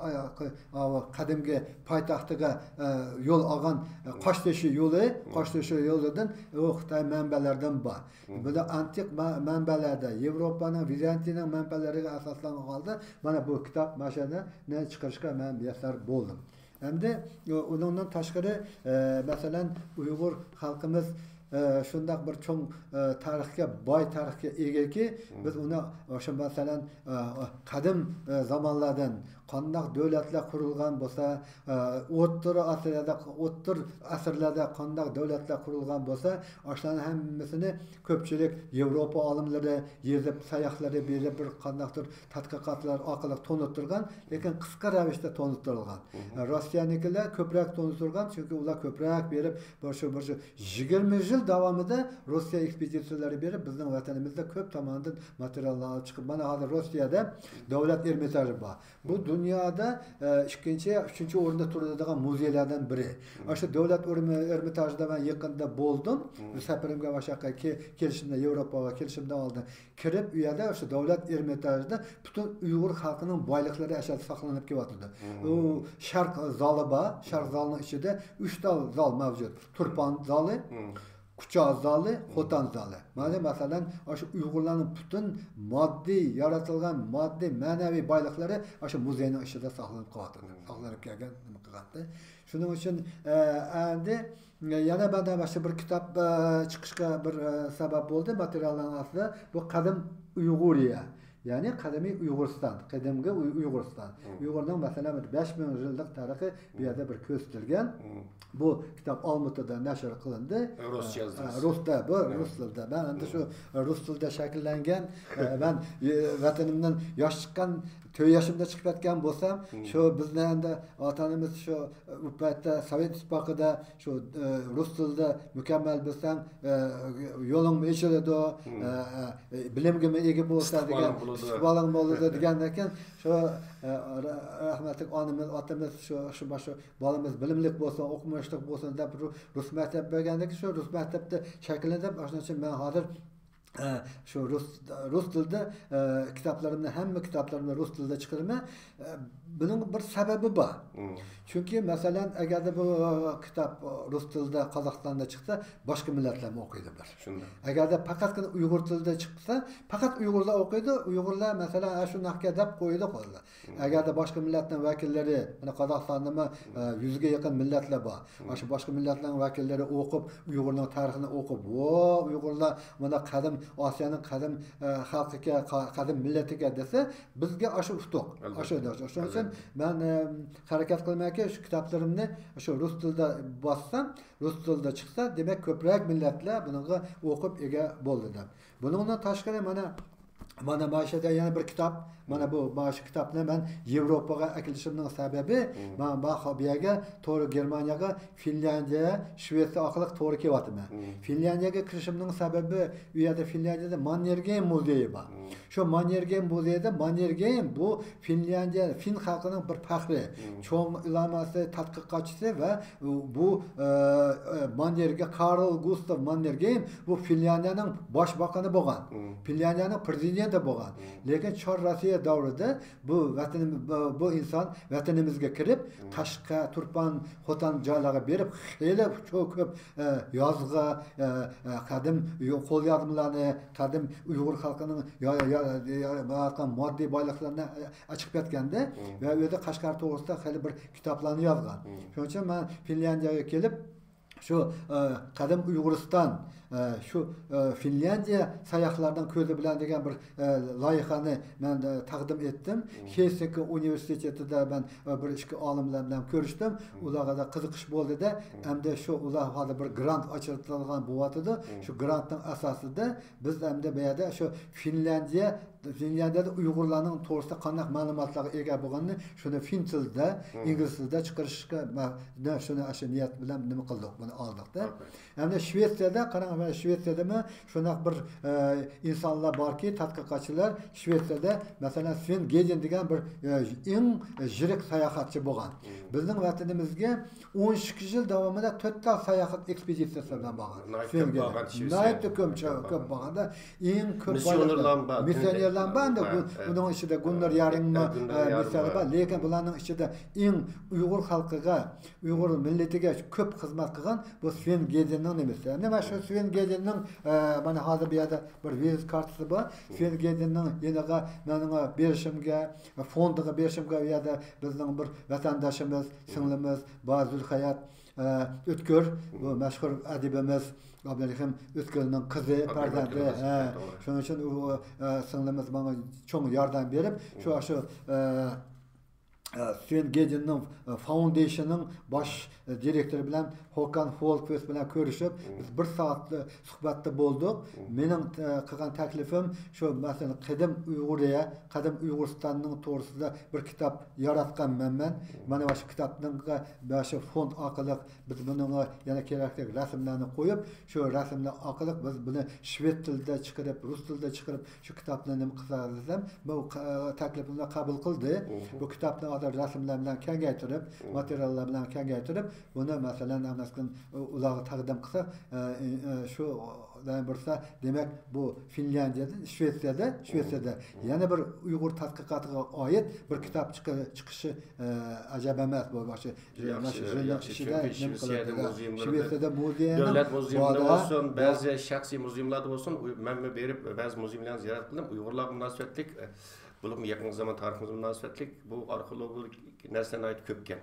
ئاياقى، ئاۋۇ قەدىمكى پايتەختىگە، ئە، يول ئالغان، ئە، قاشتېشى يولى، قاشتېشى يولىدىن ئۇ خىتاي مەنبەلەردىن بار. بۇ ئانتىك مە-، مەنبەلەردە، ياۋروپانىڭ، ۋىزانتىيىنىڭ مەنبەلىرىگە ئاساسلانغان ھالدا مانا بۇ كىتاب ماشىنىنى چىقىرىشقا مەن مۇيەسسەر بولدۇم. ئەمدى ئۇنىڭدىن تاشقىرى، ئە، مەسىلەن، ئۇيغۇر خەلقىمىز، ئە، شۇنداق بىر چوڭ، ئە، تارىخقا، باي تارىخقا ئىگىكى، بىز ئۇنى شۇ، مەسىلەن، ئە، قەدىم، ئە، زامانلاردىن قانداق دۆلەتلەر قۇرۇلغان بولسا، ئە، ئوتتۇرا ئاسىيادا، ئوتتۇرا ئەسىرلەردە قانداق دۆلەتلەر قۇرۇلغان بولسا، ئاشۇلارنىڭ ھەممىسىنى كۆپچىلىك ياۋروپا ئالىملىرى يېزىپ، ساياھلىرى بېرىپ، بىر قانداقتۇر تەتقىقاتلار ئارقىلىق تونۇتتۇرغان، لېكىن قىسقا رەۋىشتە تونۇتتۇرۇلغان. روسىيەنىڭكىلەر كۆپرەك تونۇتتۇرغان، چۈنكى ئۇلار كۆپرەك بېرىپ، بىر شۇ، بىر شۇ يىگىرمە يىل داۋامىدا روسىيە ئېكسپېدىتسىيەلىرى بېرىپ، بىزنىڭ ۋەتىنىمىزدە كۆپ تاماندىن ماتېرىياللار ئېلىپ چىقىپ، مانا ھازىر روسىيەدە دۆلەت ئېرمىتاژى بار. بۇ دۇنيادا، ئە، ئىككىنچى، ئۈچىنچى ئورۇندا تۇرىدىغان مۇزېيلاردىن بىرى. ئاشۇ دۆلەت ئورمى-، ئېرمىتاژىدا مەن يېقىندا بولدۇم. سەپىرىمگە ئاشۇ ياققا كېلىشىمدە، ياۋروپاغا كېلىشىمدىن ئالدىن كىرىپ، ئۇ يەردە ئاشۇ دۆلەت ئېرمىتاژىدا پۈتۈن ئۇيغۇر خەلقىنىڭ بايلىقلىرى ئاشۇ يەردە ساقلىنىپ كېلىۋاتىدۇ. ئۇ شەرق زالى بار. شەرق زالىنىڭ ئىچىدە ئۈچ تال زال مەۋجۇت. تۇرپان زالى، كۇچا زالى، خوتەن زالى. مانا، مەسىلەن، ئاشۇ ئۇيغۇرلارنىڭ پۈتۈن ماددىي يارىتىلغان، ماددىي، مەنەۋىي بايلىقلىرى ئاشۇ مۇزېينىڭ ئىچىدە ساقلىنىپ قېلىۋاتىدۇ. ساقلىنىپ كەلگەن، نېمە قىلغانتى. شۇنىڭ ئۈچۈن، ئە، ئەمدى يەنە مەندە مانا شۇ بىر كىتاب، ئە، چىقىشقا بىر، ئە، سەۋەب بولدى ماتېرىيالنىڭ ئاستىدا. بۇ قەدىم ئۇيغۇرىيە، يەنى قەدىمىي ئۇيغۇرىستان، قەدىمكى ئۇي-، ئۇيغۇرىستان. ئۇيغۇرنىڭ، مەسىلەن، بىر بەش مىڭ يىللىق تارىخى بۇ يەردە بىر كۆرسىتىلگەن. بۇ كىتاب ئالمۇتىدا نەشر قىلىندى. رۇسچە يازدىڭىز. ئە، رۇستا، بۇ رۇس تىلىدا. مەن ئەمدى شۇ رۇس تىلىدا شەكىللەنگەن، ئە، مەن، ئە، ۋەتىنىمدىن ياش چىققان، تۆت يېشىمدا چىقىپ كەتكەن بولسام، شۇ بىزنى ئەمدى ئاتا-ئانىمىز شۇ، ئە، ئۇ پەيتتە سوۋېت ئىتتىپاقىدا شۇ، ئە، رۇس تىلىدا مۇكەممەل بىلسەڭ، ئە، يولۇڭمۇ ئېچىلىدۇ، ئە، ئە، بىلىمگىمۇ ئىگە بولىسەن دېگەن، ئىستىقبالىڭ بولىدۇ دېگەندىن كېيىن، شۇ، ئە، رە-، رەھمەتلىك ئانىمىز، ئاتىمىز شۇ، شۇ، شۇ بالىمىز بىلىملىك بولسۇن، ئوقۇمۇشلۇق بولسۇن دەپ رۇ-، رۇس مەكتەپ بەرگەندىكىن، شۇ رۇس مەكتەپتە شەكىللىنىپ، ئاشۇنىڭ ئۈچۈن مەن ھازىر، ئە، شۇ رۇس، رۇس تىلىدا، ئە، كىتابلىرىمنى، ھەممە كىتابلىرىمنى رۇس تىلىدا چىقىرىمەن. ئە، بۇنىڭ بىر سەۋەبى بار. چۈنكى، مەسىلەن، ئەگەردە بۇ كىتاب رۇس تىلىدا قازاقىستاندا چىقسا، باشقا مىللەتلەرمۇ ئوقۇيدۇ بىر. ئەگەردە پەقەتكىنە ئۇيغۇر تىلىدا چىقسا، پەقەت ئۇيغۇرلار ئوقۇيدۇ، ئۇيغۇرلار، مەسىلەن، ئە، شۇنداقكەن دەپ قويىدۇ قولىدا. ئەگەردە باشقا مىللەتنىڭ ۋەكىللىرى، مانا قازاقىستاندىمۇ، ئە، يۈزگە يېقىن مىللەتلەر بار. مانا شۇ باشقا مىللەتنىڭ ۋەكىللىرى ئوقۇپ، ئۇيغۇرنىڭ تارىخىنى ئوقۇپ، ۋو، ئۇيغۇرلار مانا قەدىم ئاسىيانىڭ قەدىم، ئە، خەلقىكەن، قە-، قەدىم مىللىتىكەن دېسە، بىزگە ئاشۇ ئۇتۇق. ئاشۇ، شۇنىڭ ئۈچۈن مەن، ئە، ھەرىكەت قىلىمەنكى، شۇ كىتابلىرىمنى شۇ رۇس تىلىدا باسسام، رۇس تىلىدا چىقسا، دېمەك، كۆپرەك مىللەتلەر بۇنىڭغا ئوقۇپ ئىگە بولدى دەپ. بۇنىڭدىن تاشقىرى، مانا، مانا، مانا شۇ يەردە يەنە بىر كىتاب. مانا بۇ، مانا شۇ كىتابنى مەن ياۋروپاغا ئەكېلىشىمنىڭ سەۋەبى، مانا، مانا بۇ يەرگە توغرا، گېرمانىيەگە، فىنلياندىيە، شۋېتسىيە ئارقىلىق توغرا كېلىۋاتىمەن. فىنلياندىيەگە كىرىشىمنىڭ سەۋەبى، ئۇ يەردە، فىنلياندىيەدە ماننېرگېم مۇزېيى بار. شۇ ماننېرگېم مۇزېيىدا، ماننېرگېم بۇ فىنلياندىيە، فىن خەلقىنىڭ بىر پەخرى، چوڭ ئىلاماسى، تەتقىقاتچىسى ۋە بۇ، ئە، ئە، ماننېرگېم، كارل گۇستاف ماننېرگېم بۇ فىنلياندىيەنىڭ باش باقىنى بولغان، فىنلياندىيەنىڭ پرېزىدېنتى بولغان. لېكىن چار روسىيە دەۋرىدە بۇ ۋەتىنىم-، بۇ، بۇ ئىنسان ۋەتىنىمىزگە كىرىپ، قەشقەر، تۇرپان، خوتەن جايلارغا بېرىپ، خېلى چوڭ كۆپ، ئە، يازغا، ئە، ئە، قەدىم يو-، قوليازمىلارنى، قەدىم ئۇيغۇر خەلقىنىڭ يا-، يا-، يا-، ياراتقان ماددىي بايلىقلىرىنى، ئە، ئېچىپ كەتكەندە ۋە ئۆزى قەشقەر توغرىسىدا خېلى بىر كىتابلارنى يازغان. شۇنىڭ ئۈچۈن مەن فىنلياندىيەگە كېلىپ، شۇ، ئە، قەدىم ئۇيغۇرىستان، ئە، شۇ، ئە، فىنلياندىيە ساياھلارنىڭ كۆزى بىلەن دېگەن بىر، ئە، لايىھەنى مەن، ئە، تەقدىم ئەتتىم. ھېلسىنكى ئۇنىۋېرسىتېتىدا مەن، ئە، بىر ئىككى ئالىم بىلەن، بىلەن كۆرۈشتۈم. ئۇلارغا دا قىزىقىش بولدى-دە، ئەمدى شۇ ئۇلار ھازىر بىر گرانت ئاچىرىدىغان بولۇۋاتىدۇ. شۇ گرانتنىڭ ئاساسىدا بىز ئەمدى بۇ يەردە شۇ فىنلياندىيە، فىنلياندىيەدە ئۇيغۇرلارنىڭ توغرىسىدا قانداق مەلۇماتلارغا ئىگە بولغىنىنى، شۇنى فىن تىلىدا، ئىنگلىز تىلىدا چىقىرىشقا مە-، شۇنى، شۇ نىيەت بىلەن نېمە قىلدۇق، بۇنى ئالدۇق-دە. ئەمدى شىۋېتسىيەدە قاراڭ، مانا شىۋېتسىيەدىمۇ شۇنداق بىر، ئە، ئىنسانلار باركى، تەتقىقاتچىلار شىۋېتسىيەدە، مەسىلەن، سۋېن گېدىن دېگەن بىر، ئە، ئەڭ يىرىك ساياھەتچى بولغان. بىزنىڭ ۋەتىنىمىزگە ئون ئىككى يىل داۋامىدا تۆت تال ساياھەت ئېكسپېدىتسىيەسى بىلەن بارغان. ناھايىتى كۆپ بارغان شىۋېتسىيەگە. ناھايىتى كۆپ، كۆپ بارغاندا، ئېڭى كۆپ مىسسىيونېرلار بار. مىسسىيونېرلار ئادەم بار ئەمدى. بۇ، بۇنىڭ ئىچىدە گۇننېر يارىڭمۇ، مىسالى بار. لېكىن بۇلارنىڭ ئىچىدە ئەڭ ئۇيغۇر خەلقىگە، ئۇيغۇر مىللىتىگە كۆپ خىزمەت قىلغان بۇ سۋېن گېدىننىڭ نېمىسى. نېمە شۇ سۋېن گېدىننىڭ، ئە، مانا ھازىر بۇ يەردە بىر ۋىزىت كارتىسى بار. سۋېن گېدىننىڭ يېنىغا مېنىڭ بېرىشىمگە، فوندىغا بېرىشىمگە، ئۇ يەردە بىزنىڭ بىر ۋەتەنداشىمىز، سىڭلىمىز بار، زۇلخەيات، ئە، ئۆتكۈر، بۇ مەشھۇر ئەدىبىمىز ئابدۇرېھىم ئۆتكۈرنىڭ قىزى، پەرزەنتى. ھە، شۇنىڭ ئۈچۈن ئۇ، ئە، سىڭلىمىز ماڭا چوڭ ياردەم بېرىپ، شۇ، شۇ، ئە، ئە، سۈيۈن گېجىننىڭ، ئە، فاوندېيشننىڭ باش، ئە، دىرېكتورى بىلەن، ھوكان ھولكۋىست بىلەن كۆرۈشۈپ، بىز بىر سائەت سۇھبەتتە بولدۇق. مېنىڭ، ئە، قىلغان تەكلىپىم شۇ، مەسىلەن، قەدىم ئۇيغۇرىيە، قەدىم ئۇيغۇرىستاننىڭ توغرىسىدا بىر كىتاب ياراتقانمەن مەن. مانا مانا شۇ كىتابنىڭ، مانا شۇ فوند ئارقىلىق بىز بۇنىڭغا يەنە كېرەكلىك رەسىملەرنى قويۇپ، شۇ رەسىملەر ئارقىلىق بىز بۇنى شۋېد تىلىدا چىقىرىپ، رۇس تىلىدا چىقىرىپ، شۇ كىتابنى نېمە قىلسا دېسەم، بۇ ق-، تەكلىپىمنى قوبۇل قىلدى. بۇ كىتابنى ھازىر رەسىملەر بىلەن كەڭەيتىپ، ماتېرىياللار بىلەن كەڭەيتىپ، بۇنى مەسىلەن، ئەمەسكىن ئۇلارغا تەقدىم قىلساق، ئە، ئە، شۇ بىرسى، دېمەك، بۇ فىنلاندىيەدە، شۋېتسىيەدە، شۋېتسىيەدە يەنە بىر ئۇيغۇر تەتقىقاتىغا ئائىت بىر كىتاب چىقى-، چىقىشى، ئە، ئەجەب ئەمەس. بۇ باشقا ياخشى، ياخشى، چۈنكى شۋېتسىيەدە مۇزېيلىرى، شۋېتسىيەدە مۇزېينىڭ، دۆلەت مۇزېيلىرىدا بولسۇن، بەزى شەخسىي مۇزېيلاردا بولسۇن، مەنمۇ بېرىپ بەزى مۇزېيلارنى زىيارەت قىلدىم. ئۇيغۇرلارغا مۇناسىۋەتلىك، بولۇپمۇ يېقىنقى زامان تارىخىمىزغا مۇناسىۋەتلىك بۇ ئارخېئولوگىيە نەرسىلەر ناھايىتى كۆپكەن.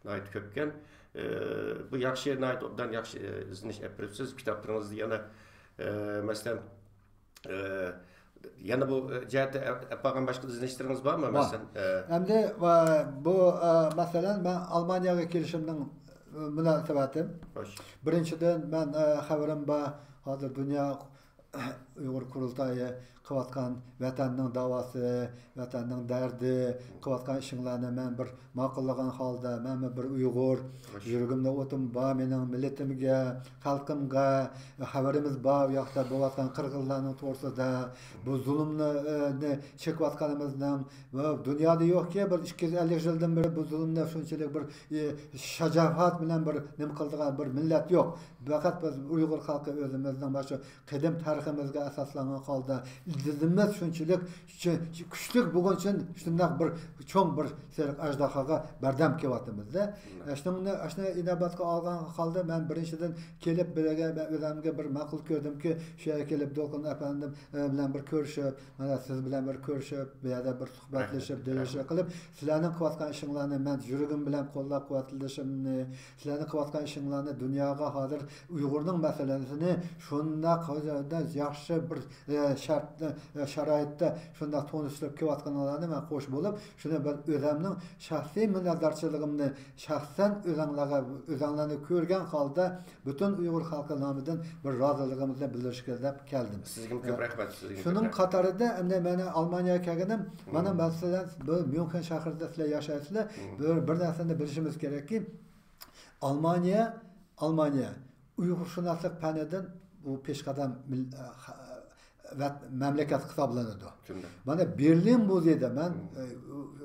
ناھايىتى كۆپكەن. بۇ ياخشى، ناھايىتى ئوبدان ياخشى ئىزدىنىش ئېلىپ بېرىپسىز. كىتابلىرىڭىزدا يەنە، مەسىلەن، ئە، يەنە بۇ، ئە، جەھەتتە ئەپ، ئەپ بارغان باشقا ئىزدىنىشلىرىڭىز بارمۇ؟ بار. مەسىلەن، ئە، ئەمدى، ئە، بۇ، ئە، مەسىلەن، مەن ئالمانىيەگە كېلىشىمنىڭ، ئە، مۇناسىۋىتى. خوش. بىرىنچىدىن، مەن، ئە، خەۋىرىم بار، ھازىر دۇنيا ئۇيغۇر قۇرۇلتايى قىلىۋاتقان ۋەتەننىڭ داۋاسى، ۋەتەننىڭ دەردى، قىلىۋاتقان ئىشىڭلارنى مەن بىر ماقۇللىغان ھالدا، مەنمۇ بىر ئۇيغۇر، يۈرىكىمدە ئوتۇم بار مېنىڭ مىللىتىمگە، خەلقىمگە، خەۋىرىمىز بار، ئۇ ياقتا بولۇۋاتقان قىرغىنلارنىڭ توغرىسىدا، بۇ زۇلۇمنى، ئى، نى چېكىۋاتقىنىمىزنىڭ، ۋە دۇنيادا يوقكى، بىر ئىككى يۈز ئەللىك يىلدىن بېرى بۇ زۇلۇمنى شۇنچىلىك بىر، ئى، شاجائەت بىلەن بىر نېمە قىلىدىغان بىر مىللەت يوق. پەقەت بىز ئۇيغۇر خەلقى ئۆزىمىزنىڭ مانا شۇ قەدىم تارىخىمىزغا ئاساسلانغان ھالدا ئىززىتىمىز شۇنچىلىك چۈ-، كۈچلۈك بولغان ئۈچۈن شۇنداق بىر چوڭ بىر سېرىق ئەجدىھاغا بەردەم كېلىۋاتىمىز-دە. شۇنىڭنى، شۇنى ئىنابەتكە ئالغان ھالدا مەن بىرىنچىدىن كېلىپ بىرگە مەن ئۆزۈمگە بىر ماقۇل كۆردۈمكى، شۇ يەرگە كېلىپ دولقۇن ئەپەندىم، ئە، بىلەن بىر كۆرۈشۈپ، مانا سىز بىلەن بىر كۆرۈشۈپ، بۇ يەردە بىر سۇھبەتلىشىپ، دىللىشىپ قىلىپ، سىلەرنىڭ قىلىۋاتقان ئىشىڭلارنى مەن يۈرىكىم بىلەن قوللاپ قۇۋۋەتلىشىمنى، سىلەرنىڭ قىلىۋاتقان ئىشىڭلارنى دۇنياغا ھازىر ئۇيغۇرنىڭ مەسىلىسىنى شۇنداق ياخشى بىر، ئە، شەرت، ئە، شارائىتتا شۇنداق تونۇشتۇرۇپ كېلىۋاتقىنىڭلارنى مەن خوش بولۇپ، شۇنى بىر ئۆزۈمنىڭ شەخسىي مىننەتدارچىلىقىمنى شەخسەن ئۆزۈڭلارغا، ئۆزۈڭلارنى كۆرگەن ھالدا پۈتۈن ئۇيغۇر خەلقى نامىدىن بىر رازىلىقىمىزنى بىلدۈرۈشكە دەپ كەلدىم. سىزگىمۇ كۆپ رەھمەت، سىزگىمۇ كۆپ رەھمەت. شۇنىڭ قاتارىدا ئەمدى مەن ئالمانىيەگە كەلگىنىم، مانا مەسىلەن، بۇ ميۇنخېن شەھىرىدە سىلەر ياشايسىلەر، بىر، بىر نەرسىنى بىلىشىمىز كېرەككى، ئالمانىيە، ئالمانىيە ئۇيغۇرشۇناسلىق پەنىدىن بۇ پېشقەدەم مىل-، ۋەت-، مەملىكەت ھېسابلىنىدۇ. شۇنداق. مانا بېرلىن مۇزېيىدا مەن، ئە،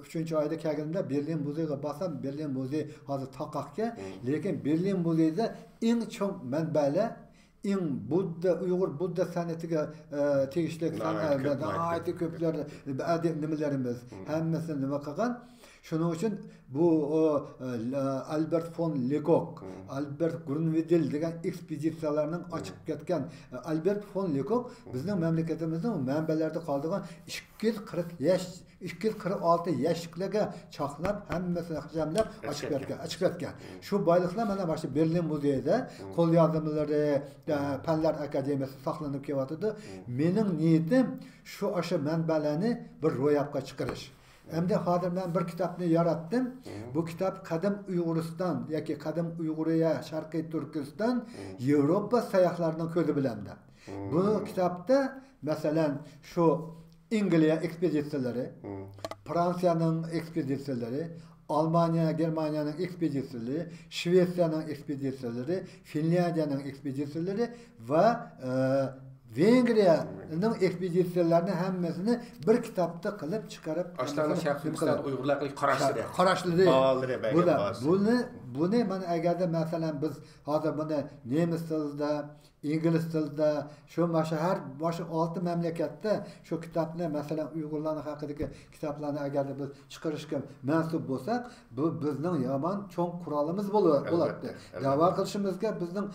ئۈچىنچى ئايدا كەلگىنىمدە بېرلىن مۇزېيىغا بارسام، بېرلىن مۇزېيى ھازىر تاقاقكەن. لېكىن بېرلىن مۇزېيىدا ئەڭ چوڭ مەنبەلەر، ئەڭ بۇددا، ئۇيغۇر بۇددا سەنئىتىگە، ئە، تېگىشلىك ناھايىتى كۆپ، ناھايىتى كۆپلەر، ئەدىب نېمىلىرىمىز، ھەممىسىنى نېمە قىلغان. شۇنىڭ ئۈچۈن بۇ، ئۇ، ئە، ئالبېرت فون لېكوك، ئالبېرت گرۇنۋىدېل دېگەن ئېكسپېدىتسىيەلەرنىڭ ئاچىپ كەتكەن، ئە، ئالبېرت فون لېكوك بىزنىڭ مەملىكىتىمىزنىڭ مەنبەلەردە قالىدىغان ئىككى يۈز قىرىق ياش، ئىككى يۈز قىرىق ئالتە ياشلىقلارغا چاقلاپ، ھەممىسىنى جەملەپ ئاچىپ كەتكەن، ئاچىپ كەتكەن. شۇ بايلىقلار مانا مانا شۇ بېرلىن مۇزېيىدا قوليازمىلىرى، ئە، پەنلەر ئاكادېمىيەسىدە ساقلىنىپ كېلىۋاتىدۇ. مېنىڭ نىيىتىم شۇ ئاشۇ مەنبەلەرنى بىر روياپقا چىقىرىش. ئەمدى ھازىر مەن بىر كىتابنى ياراتتىم. بۇ كىتاب قەدىم ئۇيغۇرىستان ياكى قەدىم ئۇيغۇرىيە، شەرقىي تۈركىستان، ياۋروپا ساياھلارنىڭ كۆزى بىلەن دەپ. بۇ كىتابتا، مەسىلەن، شۇ ئەنگلىيە ئېكسپېدىتسىيەلىرى، فرانسىيەنىڭ ئېكسپېدىتسىيەلىرى، ئالمانىيە، گېرمانىيەنىڭ ئېكسپېدىتسىيەلىرى، شىۋېتسىيەنىڭ ئېكسپېدىتسىيەلىرى، فىنلياندىيەنىڭ ئېكسپېدىتسىيەلىرى ۋە، ئە، ۋېنگرىيەنىڭ ئېكسپېدىتسىيەلىرىنى ھەممىسىنى بىر كىتابتا قىلىپ چىقىرىپ، ئاشۇلارنىڭ شەرقىي تۈركىستان ئۇيغۇرلارغا قاراشلىرى، قاراشلىرى، باھالىرى، بۇنى، بۇنى مانا ئەگەردە، مەسىلەن، بىز ھازىر بۇنى نېمىس تىلىدا، ئىنگلىز تىلىدا شۇ مانا شۇ ھەر مانا شۇ ئالتە مەملىكەتتە شۇ كىتابنى، مەسىلەن، ئۇيغۇرلارنىڭ ھەققىدىكى كىتابلارنى ئەگەردە بىز چىقىرىشقا مەنسۇپ بولساق، بۇ بىزنىڭ يامان چوڭ قورالىمىز بولاتتى. دەۋا قىلىشىمىزغا بىزنىڭ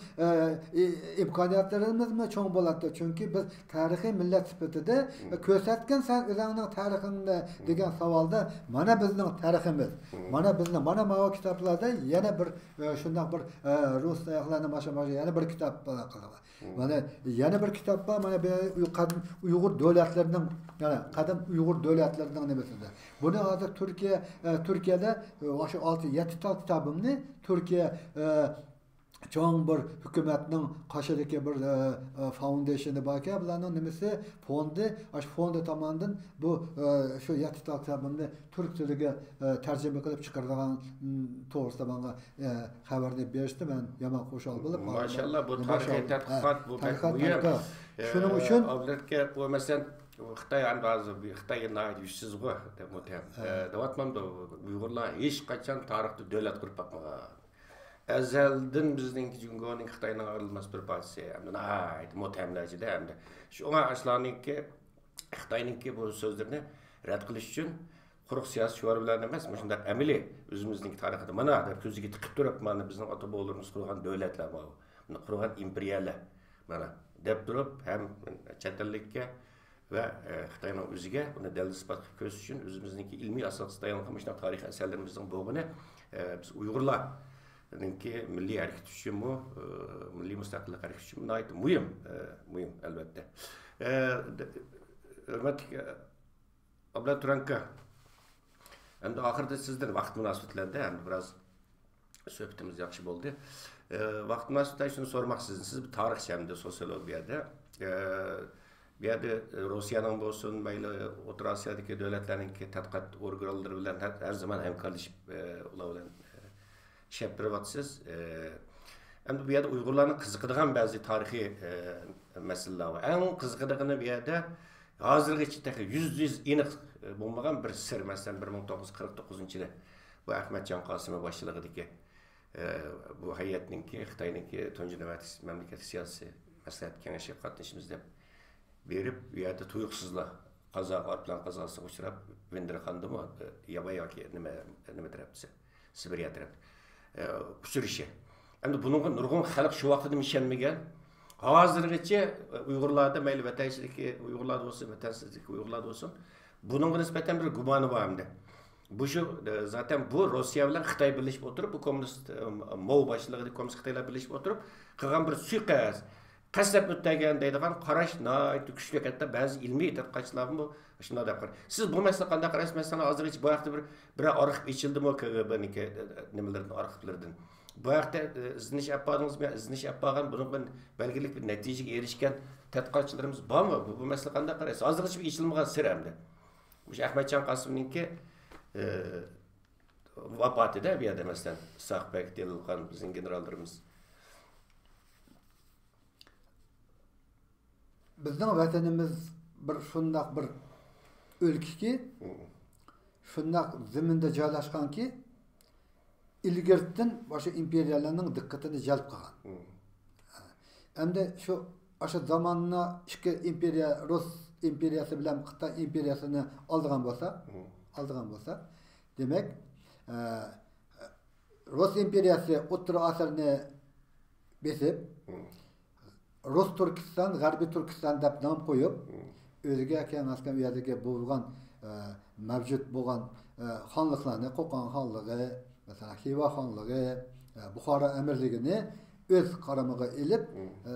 ئىمكانىيەتلىرىمىزمۇ چوڭ بولاتتى. چۈنكى بىز تارىخىي مىللەت سۈپىتىدە كۆرسەتكىن سەن ئۆزۈڭنىڭ تارىخىڭنى دېگەن ساۋالدا، مانا بىزنىڭ تارىخىمىز. مانا بىزنىڭ، مانا ماۋۇ كىتابلاردا يەنە بىر، ئە، شۇنداق بىر، ئە، رۇس ساياھلارنى ماشا ماشا يەنە بىر كىتاب، ئە، قىلغان. مانا يەنە بىر كىتاب بار، مانا بۇ قەدىم ئۇيغۇر دۆلەتلىرىنىڭ، يەنى قەدىم ئۇيغۇر دۆلەتلىرىنىڭ نېمىسىدە. بۇنى ھازىر تۈركىيە، ئە، تۈركىيەدە، ئە، شۇ ئالتە، يەتتە تال كىتابىمنى تۈركىيە، ئە، چوڭ بىر ھۆكۈمەتنىڭ قېشىدىكى بىر، ئە، ئە، فاوندېيشنى باركەن، بۇلارنىڭ نېمىسى، فوندى، ئاشۇ فوندى تامانىدىن بۇ، ئە، شۇ يەتتە تال كىتابىمنى تۈرك تىلىگە، ئە، تەرجىمە قىلىپ چىقىرىدىغان، م، توغرىسىدا ماڭا، ئە، خەۋەرنى بېرىشتى. مەن يامان خۇشال بولۇپ، ماشاللا، بۇ تارىخىي تەتقىقات، بۇ بەك مۇھىم. شۇنىڭ ئۈچۈن ئابلەتكە بۇ، مەسىلەن، خىتاي ئەمدى ھازىر خىتاي ناھايىتى يۈزسىزغۇ، دەپ ئۆتەم. ئە، دەۋاتمامدۇ، ئۇيغۇرلار ھېچقاچان تارىختا دۆلەت قۇرۇپ باقمىغان. ئەزەلدىن بىزنىڭكى جۇڭگونىڭ خىتاينىڭ ئايرىلماس بىر پارچىسى، ھەمدە ناھايىتى مۇتەملەرچىدە، ھەمدە شۇڭا ئاشۇلارنىڭكى، خىتاينىڭكى بۇ سۆزلىرىنى رەت قىلىش ئۈچۈن قۇرۇق سىياسىي شوئار بىلەن ئەمەس، مۇشۇنداق ئەمەلىي ئۆزىمىزنىڭكى تارىخىدا مانا دەپ كۆزىگە تىقىپ تۇرۇپ، مانا بىزنىڭ ئاتا بوۋىلىرىمىز قۇرغان دۆلەتلەر بار، مانا قۇرغان ئىمپېرىيەلەر، مانا دەپ تۇرۇپ، ھەم چەت ئەللىككە ۋە، ئە، خىتاينىڭ ئۆزىگە بۇنى دەلىل ئىسپات قىلىپ كۆرسىتىش ئۈچۈن ئۆزىمىزنىڭكى ئىلمىي ئاساسقا تايانغان مۇشۇنداق تارىخىي ئەسەرلىرىمىزنىڭ بولغىنى، ئە، بىز ئۇيغۇرلارنىڭكى مىللىي ھەرىكىتى ئۈچۈنمۇ، ئە، مىللىي مۇستەقىللىق ھەرىكىتى ئۈچۈنمۇ ناھايىتى مۇھىم، ئە، مۇھىم، ئەلۋەتتە. ئە، د-، ھۆرمەتلىك، ئە، ئابلا تۇرانكا، ئەمدى ئاخىرىدا سىزدىن ۋاقىت مۇناسىۋىتى بىلەن ئەمدى بىراز سۆھبىتىمىز ياخشى بولدى. ئە، ۋاقىت مۇناسىۋىتى بىلەن شۇنى سورىماقچى سىزدىن. سىز بىر تارىخچى ھەمدە سوسىيولوگ بۇ يەردە. ئە، بۇ يەردە، ئە، روسىيەنىڭ بولسۇن، مەيلى ئوتتۇرا ئاسىيادىكى دۆلەتلەرنىڭكى تەتقىقات ئورگانلىرى بىلەن ھەر، ھەر زامان ھەمكارلىشىپ، ئە، ئۇلار بىلەن، ئە، ئىش ئېلىپ بېرىۋاتىسىز. ئە، ئەمدى بۇ يەردە ئۇيغۇرلارنىڭ قىزىقىدىغان بەزى تارىخىي، ئە، مەسىلىلەر بار. ئەڭ قىزىقىدىغىنى بۇ يەردە ھازىرغىچە تېخى يۈزدە يۈز ئېنىق، ئە، بولمىغان بىر سىر. مەسىلەن، بىر مىڭ توققۇز يۈز قىرىق توققۇزىنچى يىلى بۇ ئەخمەتجان قاسىمى باشچىلىقىدىكى، ئە، بۇ ھەيئەتنىڭكى، خىتاينىڭكى تۇنجى نۆۋەتلىك مەملىكەتلىك سىياسىي مەسلىھەت كېڭىشىگە قاتنىشىمىز دەپ بېرىپ، ئۇ يەردە تۇيۇقسىزلا قازاغا، ئايروپىلان قازاسىغا ئۇچراپ، ۋىندېرخاندىمۇ، ئە، ياۋا ياكى نېمە، نېمە تەرەپتە، سىبىرىيە تەرەپتە، ئە، ئۇچرىشى. ئەمدى بۇنىڭغا نۇرغۇن خەلق شۇ ۋاقىتتىمۇ ئىشەنمىگەن. ھازىرغىچە، ئە، ئۇيغۇرلاردا، مەيلى ۋەتەن ئىچىدىكى ئۇيغۇرلاردا بولسۇن، ۋەتەن سىرتىدىكى ئۇيغۇرلاردا بولسۇن، بۇنىڭغا نىسبەتەن بىر گۇمانى بار ئەمدى. بۇ شۇ، ئە، زاتەن بۇ روسىيە بىلەن خىتاي بىرلىشىپ ئولتۇرۇپ، بۇ كوممۇنىست، ئە، ماۋ باشچىلىقىدىكى كوممۇنىست خىتايلار بىرلىشىپ ئولتۇرۇپ قىلغان بىر سۇيىقەست، قەستلەپ ئۆتتۈرگەن دەيدىغان قاراش ناھايىتى كۈچلۈك. ھەتتا بەزى ئىلمىي تەتقىقاتچىلارمۇ شۇنداق دەپ قارىدى. سىز بۇ مەسىلىگە قانداق قارايسىز؟ مەسىلەن، ھازىرغىچە بۇ ھەقتە بىر، بىرەر ئارخىپ ئېچىلدىمۇ؟ كىگبنىڭكى نېمىلىرىدىن، ئارخىپلىرىدىن بۇ ھەقتە، ئە، ئىزدىنىش ئېلىپ باردىڭىزمۇ يا ئىزدىنىش ئېلىپ بارغان، بۇنىڭ بىلەن بەلگىلىك بىر نەتىجىگە ئېرىشكەن تەتقىقاتچىلىرىمىز بارمۇ؟ بۇ، بۇ مەسىلىگە قانداق قارايسىز؟ ھازىرغىچە بىر ئېچىلمىغان سىر ئەمدى. مۇشۇ ئەخمەتجان قاسىمنىڭكى، ئە، ۋاپاتىدا بۇ يەردە، مەسىلەن، ئىسھاق بەگ، دېلىلخان، بىزنىڭ گېنېراللىرىمىز. بىزنىڭ ۋەتىنىمىز بىر شۇنداق بىر ئۆلكىكى، شۇنداق زېمىندا جايلاشقانكى، ئىلگىرىدىن باشقا ئىمپېرىيەلەرنىڭ دىققىتىنى جەلپ قىلغان. ئەمدى شۇ، ئاشۇ زاماندا ئىككى ئىمپېرىيە، رۇس ئىمپېرىيەسى بىلەن خىتاي ئىمپېرىيەسىنى ئالىدىغان بولساق، ئالىدىغان بولساق، دېمەك، ئە، رۇس ئىمپېرىيەسى ئوتتۇرا ئاسىرنى بېسىپ، رۇس تۈركىستان، غەربىي تۈركىستان دەپ نام قويۇپ، ئۆزىگە كەڭ ئاسكەن ئۇ يەردىكى بولغان، ئە، مەۋجۇت بولغان، ئە، خانلىقلارنى، قوقان خانلىقى، مەسىلەن، خىۋا خانلىقى، ئە، بۇخارا ئەمىرلىكىنى ئۆز قارامىغا ئېلىپ، ئە،